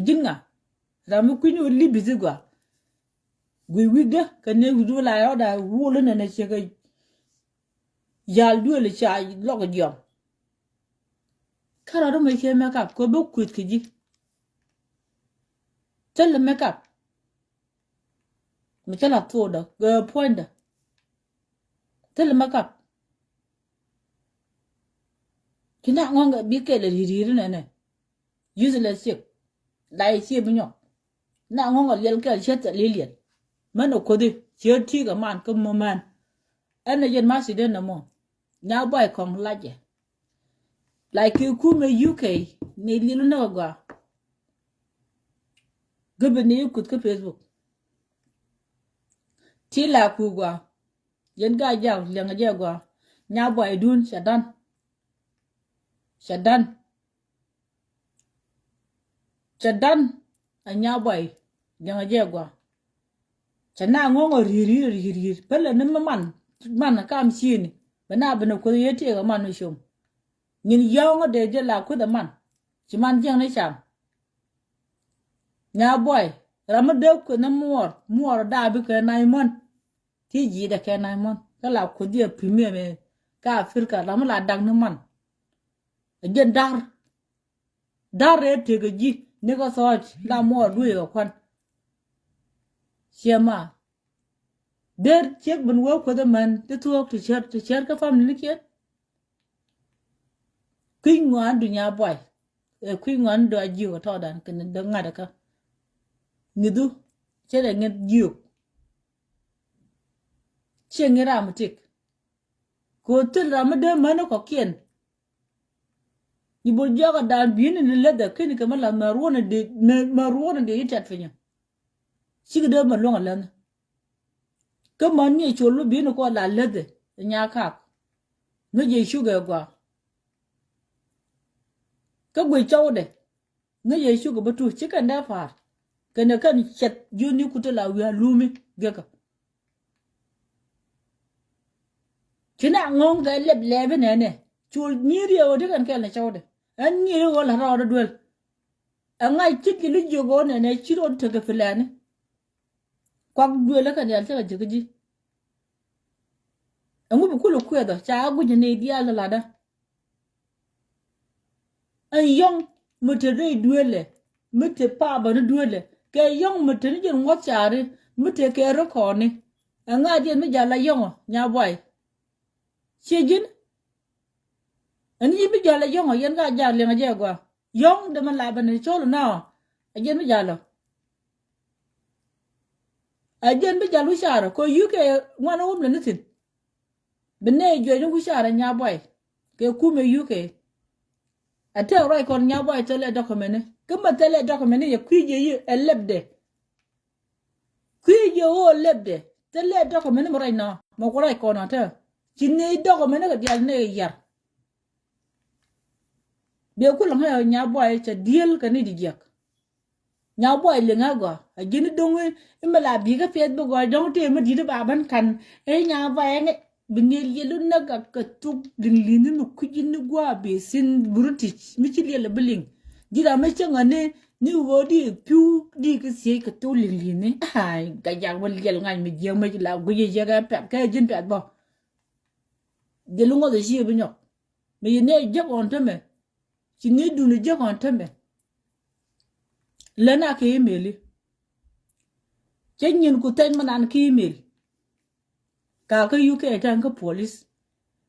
Ji̱n ŋa ram mi kui̱ni wä li̱pi̱th i̱ gɔaa. Guic wi̱cdä kɛ ni wi̱cdu la rɔɔda wul inɛnɛ ciɛ kɛ. Yal duël ca lɔk jiɔm. Kä rɔɔdä mɛ ciɛ mɛkap kɛ bä kueth kɛ ji̱. Thilɛ mɛkap. Mi cä la thokdä kɛ puɔ̱nydä. Thilɛ mɛkap. Ci na ŋɔ̱ŋ bi kɛl ri̱ri̱ri nɛnɛ. Useless chick. La i̱ ciɛ bi nyɔk. Na ŋɔ̱ŋ a liɛl kɛl ciɛ thil i̱ liɛl. Mɛn a kuothi ciɛ ti̱i̱ kɛ man kä mɔ mɛn. Ɛn a yɛn ma ci den nɛ mɔ. Nya buay kɔŋ lacɛ. La kiɛ kumɛ U K ni liɛl ni kɛ gɔaa. Gäbɛ ni i̱ kuth kä Facebook. Ti la ku gɔaa. Yɛn gaa jak liɛŋ a jɛ gɔaa. Nya buay dun ca dan. Ca dan. Ca dan a nya buay liɛŋ a jɛ gɔaa. Ca na ŋɔ̱ŋ a ri̱i̱r ri̱i̱r ri̱i̱r ri̱i̱r pälɛ ni mi man man kam ciëni bɛ na ben a kuoth yee tiɛɛk a man mi com. Nyin yɔ̱ɔ̱ŋä dee jɛ la kueth a man ci man jiɛŋ ni cam. Nya buay ram mi dee kueth ni muɔɔr muɔɔr daa bikɛ nac muɔ̱n. Ti ji̱ dɛ kɛ nac muɔ̱n kä la kueth yɛ premier mɛ kä Africa ram mi la dak ni man. A jɛn dar. Da̱r rɛɛ tëkɛ ji̱ ni kä thɔɔc la muɔɔr duëë kɛ kuan. Ciɛ ma der ciek ben wee kueth ɛmɛn ti thuɔɔk ti cär ti cär kä family ni kiɛn. Kui̱ ŋuan du nya buay ɛ kui̱ ŋuan du a jiök ɛ tɔɔdan kɛn dee ŋa̱t ɛ kä. Ŋi̱thu cɛ dee ŋi̱t jiök. Ciɛ ŋi̱t ram mi tik. Kɛ ɣöö thil ram mi dee män ni kɔ̱kiɛn. Ni bol jiɔk a daan bi̱i̱ni ni leth a keni kɛ mi lath mɛ ruɔ̱n a dee mɛ ruɔ̱n a dee i̱ tɛt pinyä. Cikɛ dee mɛ luäŋ a läthni. Kä män ni a col mi bi̱i̱ni kɔn la läthɛ nya kak. Mi jiɛ cukɛ gɔaa. Kä guic cɔwdɛ. Ŋäc yɛ cukɛ bä tuc ci kɛn dee pa̱a̱r. Kɛn ɛ kɛn cɛth jiöni kutä la wi̱i̱ a lumi gɛkä. Ci na ŋɔ̱ŋ kɛ lɛp lɛpi nɛnɛ. Cul nyi̱i̱r yɛ ɣöö ti kɛn kɛl ni cɔwdɛ. Ɛn nyi̱i̱r ɣöö la rɔɔdɛ duel. Ɛŋa cit kɛ lu jiök ɣöö nɛnɛ ci rɔɔd tekɛ pilɛni. Kuak duel ɛ kɛn yɛl cä kɛ ji̱ kä ji̱. Ɛŋu bi kulɛ kuɛth ɔ ca a gui̱c ni diaal ti latdä. Ɛn yɔ̱ŋ mi te rɛy duëëlɛ, mi te paapä ni duëëlɛ, kɛ yɔ̱ŋ mi te ni jɛn ŋuɔ̱th caari, mi te kɛ rɔ kɔɔni. Ɛŋa diɛn mi jal la yɔ̱ŋɔ, Nyabuay? Ciɛ ji̱n? Ɛn ji̱ mi jal la yɔ̱ŋɔ, yɛn ka jak liɛŋ a jɛ gɔaa. Yɔ̱ŋ dee mi la bɛ ni cɔl na ɔ, a jɛn mi jal lɔ. A jɛn mi jal wi̱caarä, kɛ yuk kɛ ŋuan wum lɛ ni thi̱n. Bi nɛy juɛc ni wi̱caarä Nyabuay kɛ kumɛ U K. A tɛk ruac kɔn Nyabuay thilɛ document ni. Kä mɛ thilɛ document ni yɛ kui̱ jɛ yi ɛ lɛpdɛ. Kui̱ jɛ ɣöö lɛpdɛ thilɛ document ni mɛ ruac nɔ mɛ ku ruac kɔn a tɛk. Ci nɛy document ni kɛ diaal nɛy yar. Biɛ kulɛ ŋäc ɣöö Nyabuay cɛ diël kɛ ni di jiɛk. Nyabuay liŋ a gɔaa a ji̱n do̱ŋ i̱ mi la bi̱i̱ kä piɛth bi gɔaa dɔ̱ŋ tëë mi di̱t i̱ ba bän ka̱n. I̱ Nyabuay ɛ ŋäc bi ŋëë liɛl i̱ näk a kɛ thuk li̱ŋ li̱ŋ i̱ mi kui̱c i̱ ni gua̱a̱ bɛ thi̱n British mi ci liɛl i̱ bi liŋ. Ji̱n ram mi cäŋ a ni ni ɣöö di pi̱w di kɛ thiec kɛ thuk li̱ŋ li̱ŋ i̱. Ay, gajak mi liɛl ŋa̱c mi jiäk mi la guic i̱ jiäk ɛ pɛth kɛ ji̱n pɛth bä. Jɛ lu ŋɔth i̱ ci i̱ bi nyɔk. Mi yi nɛ jek ɣɔn tämɛ. Ci ni duni jek ɣɔn tämɛ. Lɛn a kɛ email i̱. Cɛ nyin ku thɛny mi nan kɛ email. Ka kä U K tɛn kä police.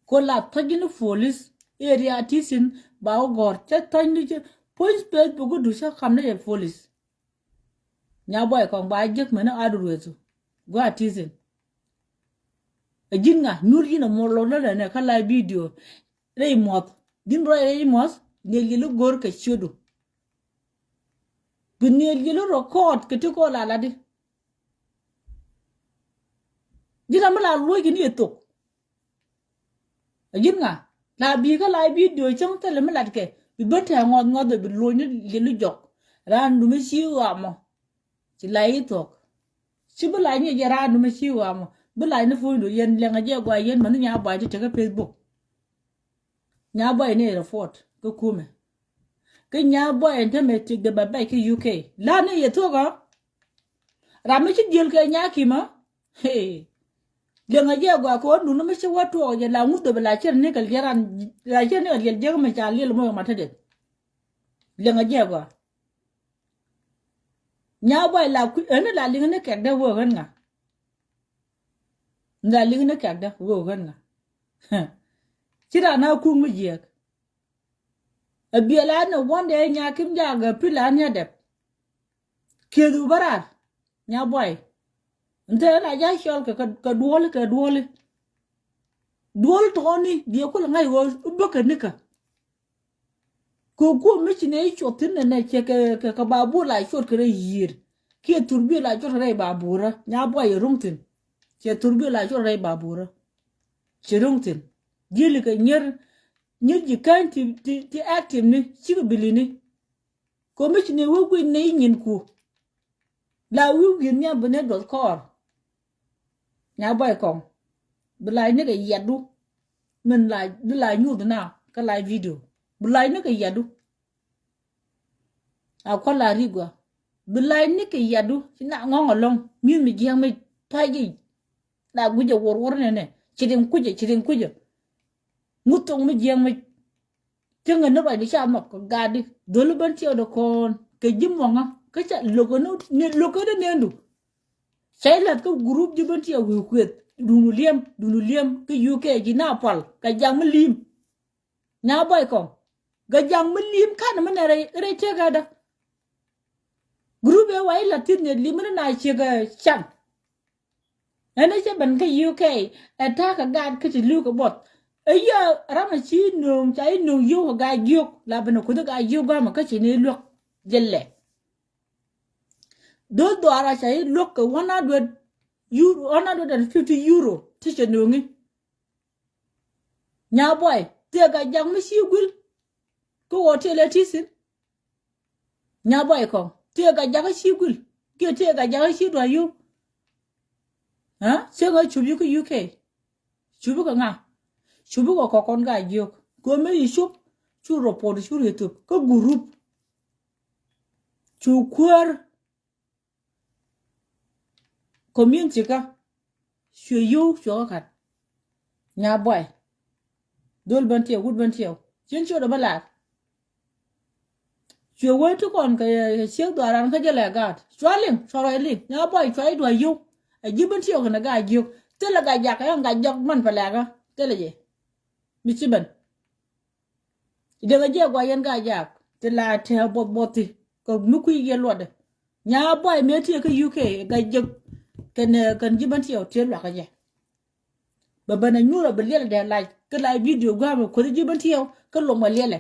Ko la thɔc ni police area ti thi̱n ba wä gɔ̱r cɛ thɔc ni cɛ puɔ̱ny space bi ku duc cä kam ni yɛ police. Nyabuay kɔŋ ba jek mɛn a du ruethu. Gua ti thi̱n. Ɛ ji̱n ŋa nyuur ji̱n a muɔl lɔ lɛ nɛ kä la video. Rɛy muɔth ji̱n rɔy rɛy muɔth niɛl yɛl i̱ go̱r kɛ ciötdu. Bi niɛl yɛl i̱ record kɛ ti kɔɔl a latdi. Ji̱n a mi la luɔ̱c kɛ ni ɛ thok. Ɛ ji̱n ŋa la bi̱i̱ kä la bi̱i̱ diöö cäŋ thilɛ mi latkɛ bi ben tɛ̈ ŋɔth ŋɔth bi luɔ̱ny ni liɛl i̱ jɔk. Raan dumi ci ɣamɔ ci la i̱ thuɔ̱k. Ci bi la nyic jɛ raan dumi ci ɣamɔ bi la ni puɔ̱nydu yɛn liɛŋɛ jɛ gɔaa yɛn mäni Nyabuay ti tekä Facebook. Nyabuay ni report kä kumɛ. Kä Nyabuay ɛn tämɛ tik dee bɛ bɛc kä U K la ni yɛ thuɔ̱k ɔ. Ram mi ci diël kɛ Nyakim ɔ. Liɛŋɛ jɛ gɔaa kɛ ɣän duni mi ci wä tuɔɔk jɛ la ŋuth dee bi la cir ni kɛ liɛl ran la cir ni kɛ liɛl jek mi ca liɛl mɔ yɛ ma te det. Liɛŋɛ jɛ gɔaa. Nyabuay la kui̱ ɛn la liŋ ni kɛk dee wee ɣän ŋa. La liŋ ni kɛk dee wee ɣän ŋa. Ci ran a kuŋ mi jiɛk. Ɛ biɛl an ɛ wandɛ Nyakim jak ɛ pil an ya dɛp. Kieth wu bä raar Nyabuay. Nte la ja cɔl kɛ kɛ duɔli kɛ duɔli. Duɔl tɔɔni biɛ kul ŋa̱c ɣöö bäkɛ nikä. Kɛ kuɔm mi ci nɛ i̱ cuɔth thi̱n nɛ nɛ cɛ kɛ kɛ ba bur la cuɔt kɛ rɛy yiër. Kiɛ thur bi la cuɔt kɛ rɛy ba burä Nyabuay ɛ ruŋ thi̱n. Cɛ thur bi la cuɔt kɛ rɛy ba burä. Cɛ ruŋ thi̱n. Ji̱li kɛ nyier nyier ji̱ käny ti ti ti active ni cikɛ bilini. Kɛ mi ci ni wee guic ni nyin ku. La wi̱i̱ wi̱i̱ nhiam bi ni duɔth kɔɔr. Nyabuay kɔŋ bi lac ni kɛ yiatdu. Min lac bi lac nyuuth na kä lac video bi lac ni kɛ yiatdu. A kua̱r la ri gua bi lac ni kɛ yiatdu ci na ŋɔŋ alɔŋ mi̱th mi jiäk mi pa̱c ji̱. La guic jɛ wuɔr wuɔr nɛnɛ ci riŋ kui̱cɛ ci riŋ kui̱cɛ. Ŋuth thok mi jiäk mi. Cäŋɛ ni ruacdi ca nhɔk kɛ gatdi dholi ben tiɛɛkdɛ kɔn kɛ ji̱ muɔŋä kä ca lokä ni lokä ni nendu. Ca i̱ la̱th kä gurup ji̱ ben tiɛɛk wi̱i̱ kuëth dunu li̱em dunu li̱em kä U K ji̱ na pual kɛ jaŋ mi li̱i̱m. Nyabuay kɔŋ kɛ jaŋ mi li̱i̱m kanɛ mi nɛ rɛy rɛy tiɛɛkädä. Gurup ëë wa i̱ la̱th thi̱n ni li̱i̱m mi ni na ciek ɛ can. Ɛn ɛ cɛ ben kä U K ɛ ta̱a̱ kɛ gaat kä ti li̱w kɛ buɔth. Ɛ yɛ ram ɛ ci nööŋ ca i̱ nööŋ yio̱w kɛ gaa jiök la ben ɛ kuth ɛ gaa jiök gua̱a̱mɛ kä ci ni luäk jɛ lɛ. Dhol dhuaar a ca i̱ luäk kɛ one hundred euro, one hundred and fifty euro ti cɛ nööŋi. Nyabuay thiek a jak mi ci guil. Kä wä tiɛ lɛ ti thin. Nya buay kɔŋ. Tiɛ ka jakä ci guil. Kiɛ tiɛ ka jakä ci duay yop. Ha? Cieŋ a cup yi kä U K. Cup yi kä ŋa? Cup yi kä kɔkɔn ka jiök. Kɛ mi yi cup. Cu report cu ri thup. Kä group. Cu kuäär. Community kä cuɛ yio̱w cuɛ kä kat. Nya buay. Dhol ben tiɛw, wut ben tiɛw. Cien ciötdä bä lar. Cuɛ wee ti kɔn kɛ ciek dhuaaran kä jɛ lɛ gaat. Cua liŋ, cua ruac liŋ. Nya buay cua i̱ duac yio̱w. Ɛ ji̱ ben tiɛw kɛnɛ gaat jiök. Thilɛ gat jak ɛn gat jɔk man pɛ lɛkä. Thilɛ jɛ. Mi ci ben. Dee kɛ jiɛk guay yɛn ka jaak ti la tɛɛ buɔth buɔthi kɛ mi kui̱ yɛ luɔtdɛ. Nya buay mëë tiɛ kä U K ka jek kɛn kɛn ji̱ ben tiɛw tiɛ luakä jɛ. Bɛ ben a nyuur a bi liɛl dee lac kä la video gua̱a̱mɛ kuoth ji̱ ben tiɛw kä luɔm a liɛlɛ.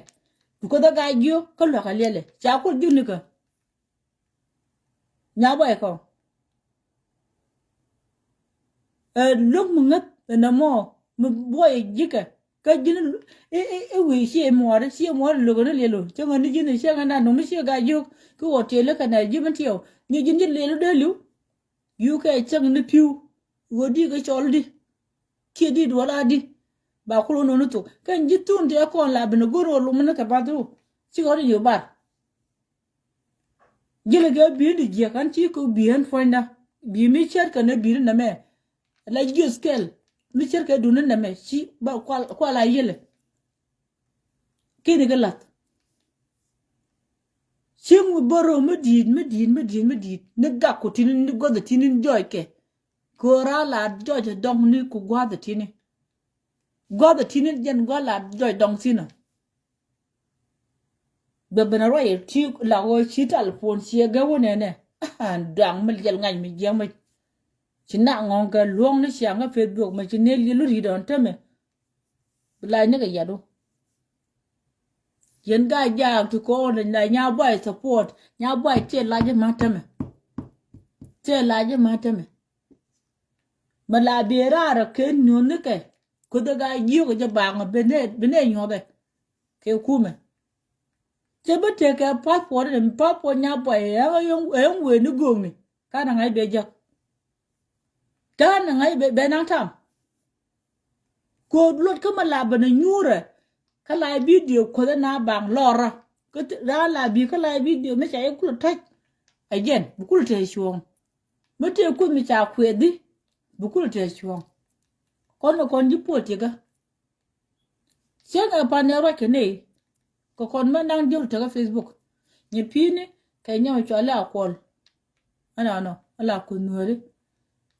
Bi kuoth a gac jiök kä luakä liɛlɛ ca kuoth ji̱ nikä. Nya buay kɔ. Ɛ lo̱k mi ŋäth ɛn ɛmɔ mi buɔyɛ ji̱kɛ kä ji̱n i̱ i̱ i̱ wi̱i̱ ciɛ muɔɔri ciɛ muɔɔri lo̱k ɛn i̱ liɛl ɔ cäŋ ɛn i̱ ji̱n i̱ cäŋ ɛn dan nɔmi ciɛ gac jiök. Ki wä tiɛli kɛn ɛ ji̱ mi tiɛw ni ji̱n ji̱ liɛl ɔ dee li̱w. Yuk kɛ cäŋ ni pi̱w ɣöö di kɛ cɔl di kiɛ di duɔl a di. Ba kul wä nɔni thok kɛn ji̱ thun tëë kɔn la ben ɛ go̱r ɣöö lum ni kɛ bath ru. Cikɛ ɣöö di yo̱ bar. Ji̱lɛ kɛ bi̱i̱n di jiɛk an ci kɛ bi̱i̱n puɔ̱nyda bi̱i̱ mi cɛr kɛn ɛ bi̱i̱n nɛmɛ. La jiöth kɛl mi cɛr kɛ duni nɛmɛ ci ba kual kual a yɛlɛ. Kini kɛ lath. Cieŋ mi bä röö mi di̱i̱t mi di̱i̱t mi di̱i̱t mi di̱i̱t ni gak ku tini ni guɔth tini ni jɔc kɛ. Kɛ ɣöö raa la jɔc dɔŋ ni ku gua̱th tini. Gua̱th tini jɛn gua̱th la jɔc dɔŋ thinɔ. Bɛ ben a ruac ti la ɣöö ci talipon ciɛ gɛ wä nɛnɛ. Daŋ mi liɛl ŋa̱c mi jiɛk mi. Ci nak ŋɔ̱ŋ kɛ luɔ̱ŋ ni ciaŋ kä Facebook mi ci nel yil ri̱t ɔn tämɛ. Bi lac ni kɛ yat wä. Yɛn gaa jaak ti kɔn la nya buay support nya buay tiɛ lac ma tämɛ. Tiɛ lac ma tämɛ. Ma la bi raar kɛ nyuɔ̱th ni kɛ. Kuoth gaa jiök jɛ baŋ bi nɛ bi nɛ nyuɔ̱th ɛ. Kɛ kumɛ. Cɛ bi tekɛ passport ni passport nya buay ɛ ɣän wëë ni göökni. Ka na ŋa̱c bɛ jäk. Ka na ŋa̱c bɛ naŋ tam. Ko̱o̱t luɔt kä ma la bä na nyuurɛ. Kä la bidio kuoth na baŋ lɔrä. Kä raa la bi kä la bidio mi ca i̱ kulɛ täc. Ɛ jɛn bi kulɛ tɛɛ cuɔ̱ɔ̱ŋ. Mi tëë kuoth mi ca kuɛth di bi kulɛ tɛɛ cuɔ̱ɔ̱ŋ. Kɔn kɔn ji̱ puɔl tikä. Cäŋ ɛ pan ɛ ruac kɛ nɛy. Kɛ kɔn mɛ naŋ diɔl tekä Facebook. Nyɛ pi̱i̱ni kɛ nyɛm cuali a kuɔl. Ɛnɔnɔ ala kuth nuääri.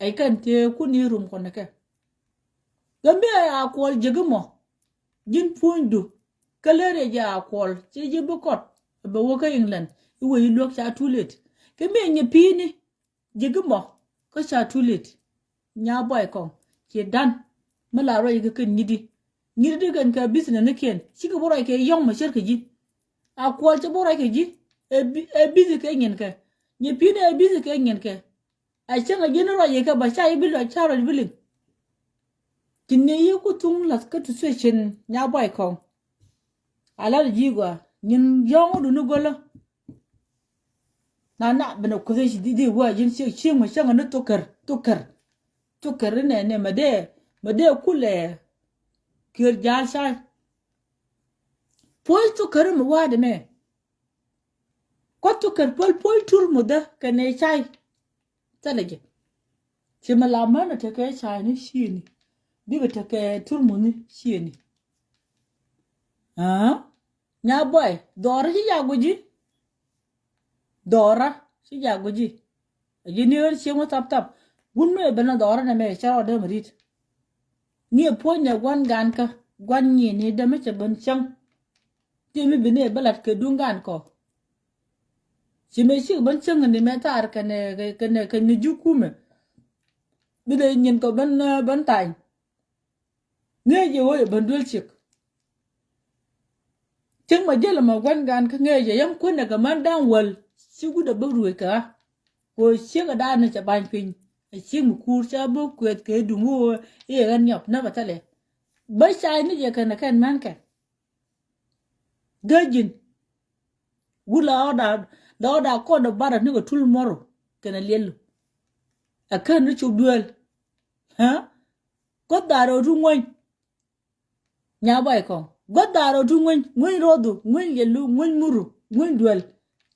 Ɛ kɛn tëë kun i̱ rum kɔn kɛ. Kɛ mi ɛ a kuɔl ji̱k mɔ. Ji̱n puɔ̱nydu. Kä lär yɛ jɛ a kuɔl ci ji̱ bi kɔt. Bɛ wä kä England i̱ wee i̱ luäk ca too late. Kɛ mi ɛ nyɛ pi̱i̱ni. Ji̱ gi mɔ kä ca too late. Nya buay kɔŋ ci dan. Mi la ruac kɛ kɛn nyit di nyit di kɛn kɛ business ni kiɛn cikɛ bi ruac kɛ yɔŋ mɛ cär kɛ ji̱. A kuɔl ci bi ruac kɛ ji̱. Ɛ busy kɛ nyin kɛ nyi pi̱n ɛ busy kɛ nyin kɛ. A cäŋ a ji̱n ruac kɛ ba ca i̱ bi luac ca ruac bi liŋ. Ci ni yi ku thuŋ lath kä tu suecin nya buay kɔŋ. A lat ji̱ gua nyin yɔŋ du ni gölä. Na na bɛ na kuth ci di di wa jin ci ci ma cang ni tukar tukar. Tukar ni ne ma de ma de kule kir jal sai. Poi tukar ma wa de me. Ko tukar pol poi tur mu da ka ne sai. Tala je. Ci ma la ma na te ke sai ni shi ni. Bi ka te ke tur mu ni shi ni. Ah. Nya buay dhɔrä ci jak guici. Dhɔrä ci jak guici. A ji̱ ni ɣän cieŋ wä thap thap. Wun mi ben a dhɔrä nɛ mɛ cä rɔ däm rit. Ni a puɔ̱ny nɛ gua̱n gan kä gua̱n nyin ni däm mi cɛ ben cäŋ. Ti mi bi ni bä lat kɛ duŋ gan kɔ. Ci mɛ cik ben cäŋ ni mɛ thar kɛnɛ kɛnɛ kɛnɛ jukumɛ. Bi dee nyin kɔ ben ben thany. Ŋee jɛ wä yɛ ben duel cik. Cik ma jälɛ ma gua̱n gan kä ŋee jɛ yɛn kuänɛ kɛ man da̱ŋ wäl ci gudɛ bä ruëëc kɛ ɣä. Kɛ ɣöö ciek ɛ da̱a̱n ni cɛ ba̱ny piny ɛ ciek mi kuur ca bä kuɛth kɛ duŋ ɣöö i̱ yɛ ɣän nyɔp näk ɛ thɛlɛ. Bä cay ni jɛ kɛn ɛ kɛn män kɛn. Gäjin. Wut la ɣɔda, la ɣɔda kɔn ɔ barɛ ni kɛ tul mɔro kɛnɛ liɛlu. Ɛ kän ni cop duel. Hä? Gua̱th da̱rɛ ɣöö ti ŋuäny. Nya Buay Kɔŋ. Gua̱th da̱rɛ ɣöö ti ŋuäny, ŋuäny rodhu, ŋuäny liɛlu, ŋuäny muru, ŋuäny duel.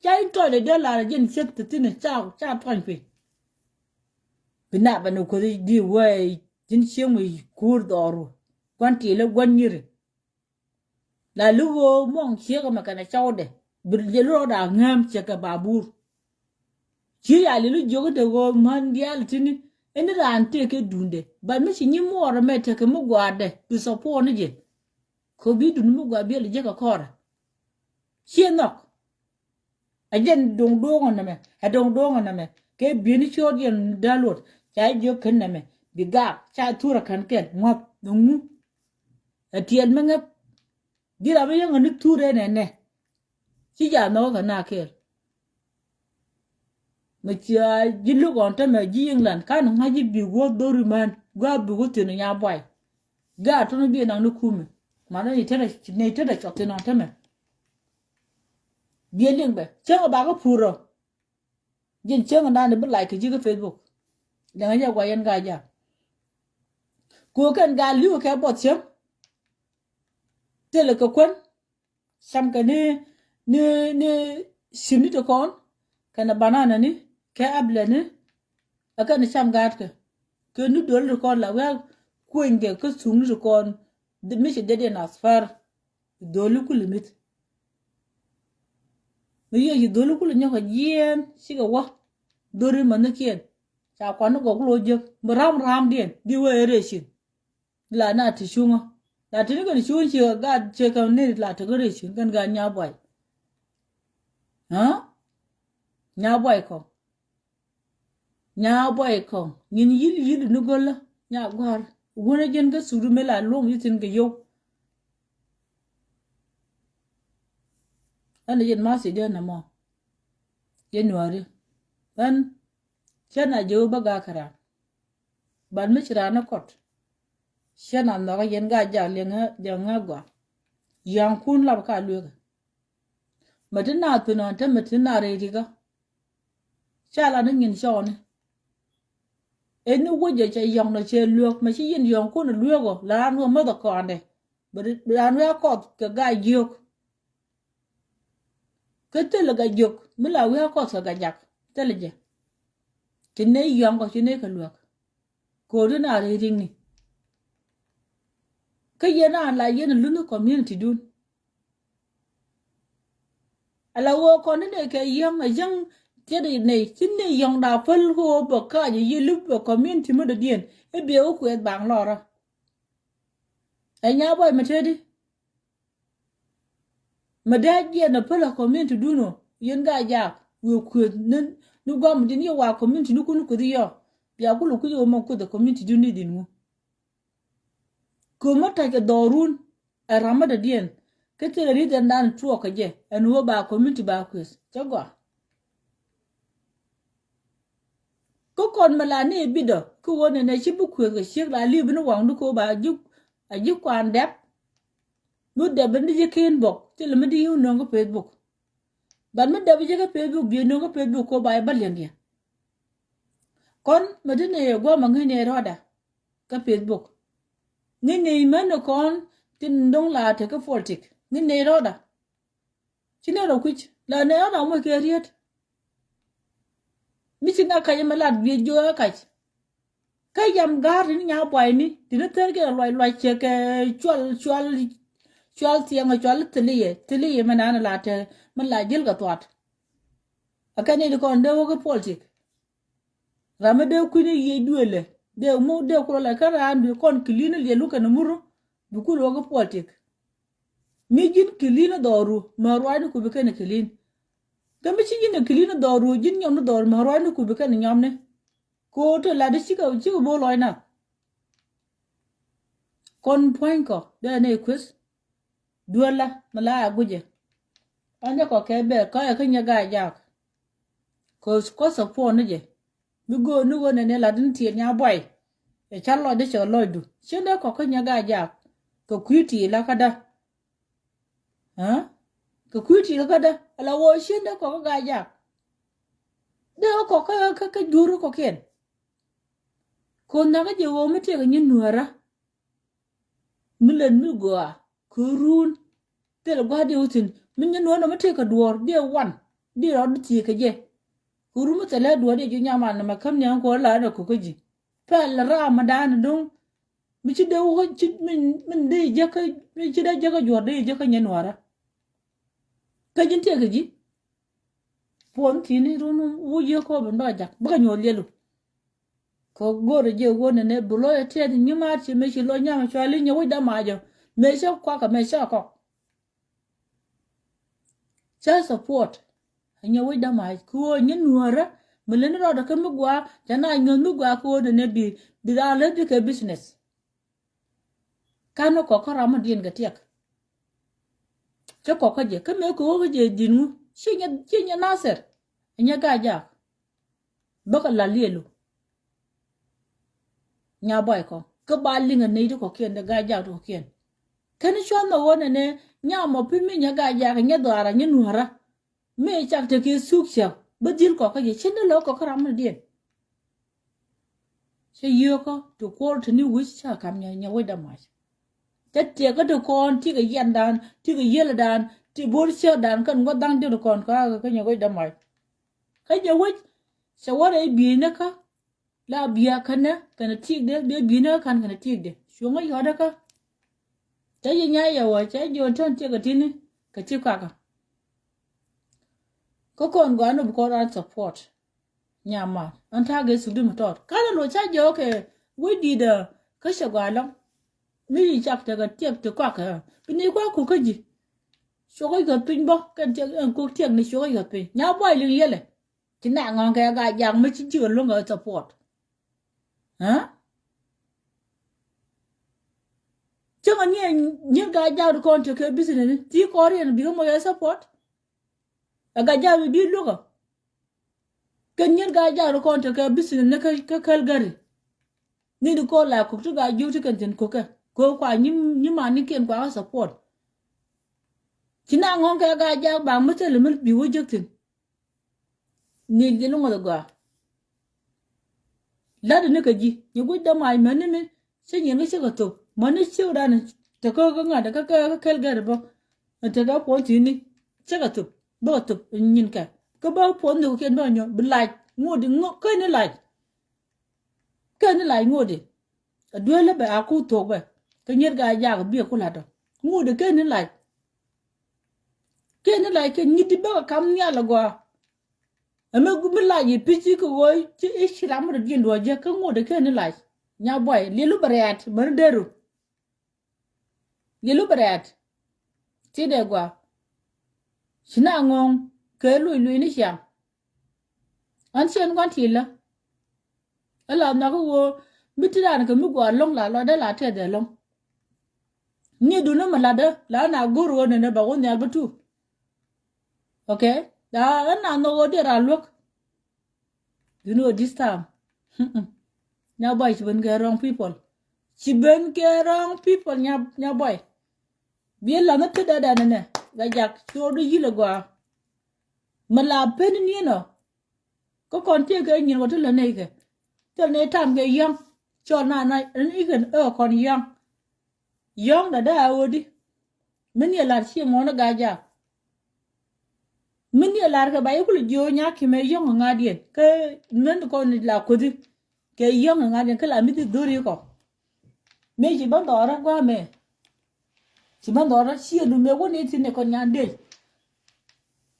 Ca in tɔcdɛ diɔl lar jɛn ciek ti thin ca, ca tuany piny. Bi na bɛ ni kuoth di wee ji̱n cieŋ mi kuur dhɔru. Gua̱n tiɛlɛ gua̱n nyiri. La li ɣöö muɔ̱ŋ ciek ɛmɛ kɛnɛ cɔwdɛ. Bi liɛlu rɔɔdɛ a ŋääm ciek kɛ babur. Ci ya liɛlu jiök in te ɣöö män diaal tini. Ɛn ni raan tëë kɛ duundɛ. But mi ci nyi muɔɔr ɛmɛ tekɛ mi gua̱a̱rdɛ. Bi support ni jɛ. Kɛ bi duundɛ mi gua̱a̱r biɛl jiäk kɛ kɔrɛ. Ciɛ nhɔk. Ɛ jɛn do̱ŋ do̱ŋ ɔ nɛmɛ, ɛ do̱ŋ do̱ŋ ɔ nɛmɛ. Kɛ bi̱i̱ni ciöt yɛn dee luɔt ca jiök kɛn nɛmɛ bi gaak ca thurɛ kɛn kɛl ŋuɔ̱p ni ŋu. Ɛ tiɛɛl mi ŋäp. Di ram mi yäŋ ni thurɛ nɛnɛ. Ci jaa nhɔk kɛ na kɛɛl. Mɛ cia ji̱ luk ɣɔn tämɛ ji̱ England kan ŋa̱c ji̱ bi wä dhori män gua̱a̱ bi wä thi̱n Nya Buay. Gaat tɔn bi naŋ ni kumɛ. Manɛ ni tetdɛ, ni tetdɛ cɔk thi̱n ɣɔn tämɛ. Biɛ liŋ bɛ cäŋ ɔ bakä pur ɔ. Ji̱n cäŋ ɔ nani bi like ji̱ kä Facebook. Liŋ a jɛ gua yɛn gaa jaa. Ku kɛn gaa li̱w kɛ buɔth cäŋ. Thilɛ kɛ kuän. Cam kɛ ni, ni, ni cim ni ti kɔn kɛnɛ banana ni kɛ apple ni. Ɛ kɛn cam gaatkɛ kɛ ni dol ti kɔn la wiak kuenykɛ kä thuŋ ni ti kɔn. Mi ci dee diɛn aspar. Dholi kuli mi̱th. Mi yiëë ci dholi kuli nyɔkɛ jiɛɛn cikɛ wä. Dhori mäthnikiɛn ca kuan ni gɔk kulo jiäk bi ram ramdiɛn di wee rɛy ci̱n. La na ti cuŋä la ti ni kɛn cuŋ ci gaat cɛ kɛ ni la ti kä rɛy ci̱n kɛn gaat Nya Buay. Nya Buay kɔ. Nya Buay Kɔŋ nyin yil yil ni go̱lä Nya Gua̱a̱r. Wunä jiɛn kä sukdu mi la luɔ̱ŋ yi thi̱n kɛ yio̱w. Ɛn jiɛn ma̱a̱ thi̱diɛn nɛmɔ. Yɛ nuääri ɛn cä na jiök bä ga̱a̱ kɛ raan. Bat mi ci raan ni kɔt cä na nhɔkä yɛn gaa jak liɛŋä liɛŋä gɔaa. Yɔ̱a̱ŋkun lap ka luekä. Mɛ ti na thunɔn te mɛ ti na rɛy rikä. Ca la ni nyin cɔɔni. Eni wecɛ cɛ yɔŋdɔ cɛ luek mɛ ci yin yɔŋ kun luek ɔ la ran wä mäth ɔ kɔandɛ. Bi ran wä kɔth kɛ gaa jiök. Kä thilɛ gaa jiök mi la wä kɔth kɛ gaa jak thilɛ jɛ. Ci ne yɔŋ kɔ ci ne kɛ luek. Ko̱ri na ri riŋni. Kä yɛn a la yɛn a lunh community dun. Ala ɣöö kɔn ni nɛy kɛ yäŋ a yäŋ tiɛt nɛy ci nɛy yɔ̱ŋda päl ɣöö bɛ kac a yi lip bɛ community mi dɔ̱diɛn i̱ biɛ wä kuɛth baŋ lɔrä. Ɛ Nya Buay mi teti. Mi dee jiɛn a päl a community dun ɔ yɛn gaa jaak wi̱i̱ kuëth ni ni guam din yɛ wa community ni kun kuëth yɔ. Bia kul kui̱c ɣöö mɔ kuëth a community dun ni din ŋu. Kömä ta̱c kɛ dhɔrun ɛ ram mi dɔ̱diɛn. Kä thilɛ ri̱th ɛn dan tuɔɔk kɛ jɛ ɛn ɣöö ba community ba kuëth cä gɔaa. Kä kɔn mi la ni bidɔ kä ɣöö nɛnɛ ci bi kuëth kɛ ciek la li̱w bi ni waŋdu kä ɣöö ba ji̱ a ji̱ kuan dɛp. Mi dɛp bi ni ji̱ ken bɔk thilɛ mi di yi̱w nöŋ kä Facebook. Bat mi dɛp ji̱ kä Facebook biɛ nöŋ kä Facebook kä ɣöö ba jɛ bä liɛŋdiɛn. Kɔn mi ti ni guamɛ ŋäcni rɔɔda kä Facebook. Ŋäcni män ni kɔn tin do̱ŋ la te kä politik ŋäcni rɔɔda. Ci ni rɔ kui̱c la ni rɔɔda moc kɛ riet. Mi ci ŋa kac mi lat biɛ jiö ɛ kac. Kä yam ga̱a̱r tin Nya Buayni tin thär kɛ luac luac cɛ kɛ cual cual cual thiɛŋ cual thili yɛ thili yɛ mi naan la te mi la jil kɛ thuat. A kɛ ni di kɔn dee wä kä politik. Ram mi dee kui̱ni yiëë duëëlɛ dee mu dee kulɔ lɛ kä raan bi kɔn kilin liɛlu kɛn muru bi kul wä kä politik. Mi ji̱n kilin dhɔru mɛ ruacni ku bi kɛn kilin. Kä mi ci ji̱n kilin dhɔru ji̱n nyɔmni dhɔru mɛ ruacni ku bi kɛn nyɔmni. Ko̱o̱t te lat di cikɛ cikɛ bo̱o̱ lɔcna. Kɔn pua̱nykɔ dee ni kueth. Duela mi la a guicɛ. An jɛ kɔ kɛ bɛr kɔ ɛ kä nyɛ gaa jaak. Kɔ kɔ support ni jɛ. Mi go̱o̱r ni ɣöö nɛnɛ la din tiɛɛl Nya Buay. Ɛ ca lɔcdä cɛ lɔcdu cin dee kɔ kä nyɛ gaa jaak. Kɛ kui̱ ti̱i̱ la kädä. Aa Kɛ kui̱ ti̱i̱ kä kädä ala ɣöö cin dee kɔk kä Gaa-jaak. Dee ɣä kɔk kä kä kä juur kä kɔkiɛn. Kɛ ɣöö nhɔkä jɛ ɣöö mi tëëkɛ nyin nuäärä. Mi lät mi gɔaa kɛ ruun. Thil gua̱a̱r diɛ wä thi̱n mi nyin nuäärä mi tëëkɛ duɔ̱ɔ̱r diɛ wan diɛ rɔɔd thi̱i̱ kɛ jɛ. Kɛ ruun mi thilɛ duɔ̱ɔ̱r diɛ ji̱ nyaman nɛmɛ käm ni ɛn kuɔl la ɛn ɛ kɔk kä ji̱. Pɛl ram mi da̱a̱n do̱ŋ. Mi ci dee wä ci mi mi dee jäkä mi ci dee jäkä juɔ̱ɔ̱r dee jäkä nyin nuäärä. Kä ji̱n tëëkɛ ji̱. Puɔ̱n thi̱n i̱ run wi̱c yio̱k kɔ bi nɔc jak bäkɛ nyuɔ̱th liɛlu. Kɛ go̱o̱rɛ jiɛ wä nɛnɛ bi lo̱c ɛ tiɛth nyimaat ci mëë ci lo̱c nyam cuali nyɛ wi̱c dämac ɔ mëë cä kuakɛ mëë cä kɔk. Cä support ɛ nyɛ wi̱c dämac kɛ ɣöö nyɛ nuäärä mi leni rɔɔdɛ kä mi gua̱a̱ cɛ na nyuɔ̱th mi gua̱a̱ kɛ ɣöö nɛnɛ bi bi raan lät bikɛ business. Kan ni kɔk kä ram mi diɛn kɛ tiɛk. Cä kɔk kä jɛ kä mëë kɛ ɣöö kä jɛ di̱n ŋu ci nyɛ ci nyɛ Nasir. Nyɛ Gaa-jaak. Bäkɛ la liɛlu. Nya buay kɔ kä ba liŋ a ney ti kɔkiɛn dee Gaa-jaak ti kɔkiɛn. Kɛn cua̱n mɛ ɣöö nɛnɛ nya mɔ pi mi nyɛ Gaa-jaak nyɛ dhɔaara nyɛ nuäärä. Mi cak te kiɛ thuk cäk bä dhil kɔk kä jɛ cin dee lo̱k kɔk kä ram mi diɛn. Cä yio̱o̱kä ti kuɔr ti ni wi̱c cä kam nyɛ nyɛ wi̱c dämac. Cä tiɛkä ti kɔn tikɛ yɛndan tikɛ yiëldan ti bo̱r cäkdan kɛn ŋuɔth da̱ŋ diɛt kɔn kä kä nyɛ wi̱c dämac. Kä nyɛ wi̱c cɛ wä rɛy bi̱i̱nä kä la bi̱i̱ a känä kɛnɛ ti̱i̱kdɛ bɛ bi̱i̱nä kä ka̱n kɛnɛ ti̱i̱kdɛ cuɔ̱ŋä yɔ̱dä kä. Cä yɛ nyay yɛ wä cä jiɔn tän tiɛkä ti̱ni kɛ ti kakä. Kä kɔn gɔaa ni bi kɔn ran support. Nyama an ta̱a̱ gɛ suk di mi tɔɔt ka̱n an wä ca jɛ wä kɛ wec di̱i̱dä. Kä cɛ gɔaa lɔ̱ŋ mi yi cak tekɛ tiɛk ti kɔakɛ bi ni kua̱ kuk kä ji̱. Cuɔkä yuɔth piny bä kɛn tiɛk ɛn kuk tiɛk ni cuɔkä yuɔth piny nya buay liŋ yɛlɛ. Ci na ŋɔ̱ŋ kɛ Gaa-jaak mi ci ji̱ kɛ luäŋ kɛ support. Aa cäŋ a ni a nyiet Gaa-jaak di kɔn tekɛ business ni ti kɔn riɛn bikɛ mɔ yɛ support. Ɛ Gaa-jaak bi bi lukä. Kɛn nyiet Gaa-jaak di kɔn tekɛ business ni kä Calgary. Ni di kɔn la kok ti Gaa-jiök ti kɛn thi̱n kokɛ kok kua nyi nyi man ni kiɛn kua kä support. Ci na ŋɔ̱ŋ kɛ Gaa-jaak ba mi thil mi bi wä jek thi̱n. Ni ji̱ luŋɔ gɔaa. La̱t ni kä ji̱ nyi guic dämac mäni mi cä nyin kä cä kɛ thop mäni ciökdan. Te kä kä ŋa̱t kä kä kä Calgary bä. Te kä puɔ̱n thi̱n ni cä kɛ thop bä kɛ thop nyin kɛ kä bä puɔ̱n ni kɛ kiɛn bä nyɔ bi lac ŋot di ŋot kä ni lac. Kä ni lac ŋot di. A duel bɛ a ku thok bɛ kä nyiet Gaa-jaak bi ku lat dɔ ŋot di kä ni lac. Kɛ ni lac kɛ nyit ti bäkɛ kam nhial agɔaa. Ɛmɛ mi lac i̱ pi̱c i̱ kɛ ɣöö ci i̱ ci ram mi dɔ̱diɛn duɔ̱ɔ̱c jɛ kä ŋot ɛ kɛ ni lac. Nya buay liɛlu bɛ rɛ̈ɛ̈t mäni deru. Liɛlu bɛ rɛ̈ɛ̈t. Ti dee gɔaa. Ci na ŋɔ̱ɔ̱ŋ kɛ luc luc ni ciaŋ. Ɣän ciɛn gua̱n ti lä. Ɛ la nhɔk i̱ ɣöö mi ti raan kɛ mi gɔaa lo̱ŋ la lɔcdä la tɛth ɛ lo̱ŋ. Ni duundä mi latdä la na go̱r ɣöö nɛnɛ ba wä nhial bä tu. Okay. La ɣän na nhɔk ɣöö diɛ raa luäk. You know this time. Nya buay ci ben kɛ wrong people. Ci ben kɛ wrong people nya nya buay. Biɛ la̱th ni tetdä dɛ nɛnɛ Gaa-jaak cor di yi̱l ɛ gɔaa. Mi la pen ni ni̱n ɔ. Kä kɔn tiek kɛ nyin wä ti lä nɛy kɛ thil nɛy tam kɛ yɔ̱ŋ. Cɔl na na ni kɛn ɛ kɔn yɔ̱ŋ. Yɔ̱ŋ dɛ dee a ɣöödi. Mi ni ɛ la̱r ci ŋuɔ̱n ɛ Gaa-jaak. Mi ni ɛ la̱r kɛ ba yi kul jiö nya kimɛ yɔ̱ŋ ɛ ŋa̱diɛn kä mi ni kɔn la kuthi. Kɛ yɔ̱ŋ ɛ ŋa̱diɛn kä la mi thi dho̱ri kɔ. Mëë ci bä dhɔrä gua̱a̱mɛ. Ci bä dhɔrä ciɛ du mëë wä ni thi̱n ni kɔn nyan dec.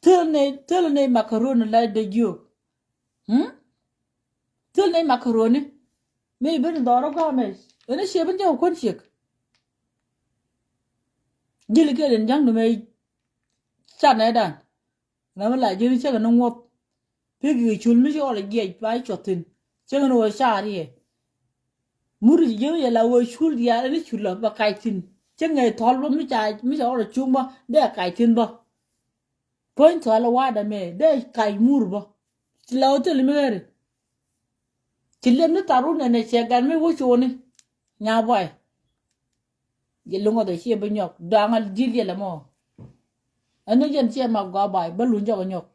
Thil ni thil ni makaroni la dee jiök. Hmm? Thil ni makaroni. Mëë ben dhɔrä gua̱a̱mɛ. Ɣän ciɛ ben jɛ wä kuän ciek. Jili kiɛ den ja̱ŋ du mëë canɛ dan. Ram mi la ji̱n cäŋ ni ŋuɔ̱p. Pek kɛ cul mi ci ɣɔl jiɛc ba cuɔth thi̱n. Cäŋ ni wä car yɛ. Mur ci ji̱n yɛ la wä cul diaal ni cul la ba kac thi̱n. Cäŋ ɛ thɔl bä mi ca mi ca ɣɔl cuŋ bä dee kac thi̱n bä. Puɔ̱ny thɔl wa̱a̱ dämɛ dee kac mur bä. Ci la wä thil mi ɣäri. Ci lem ni tharun nɛnɛ cɛ gan mi wä cuuni. Nya buay. Jɛ luŋɔ dhɛ ciɛ bi nyɔk da̱a̱ŋ a di̱l yɛ lɛ mɔ. Ɛn ni jɛn ciɛ mak gɔaa bay bä luny jɔk nyɔk.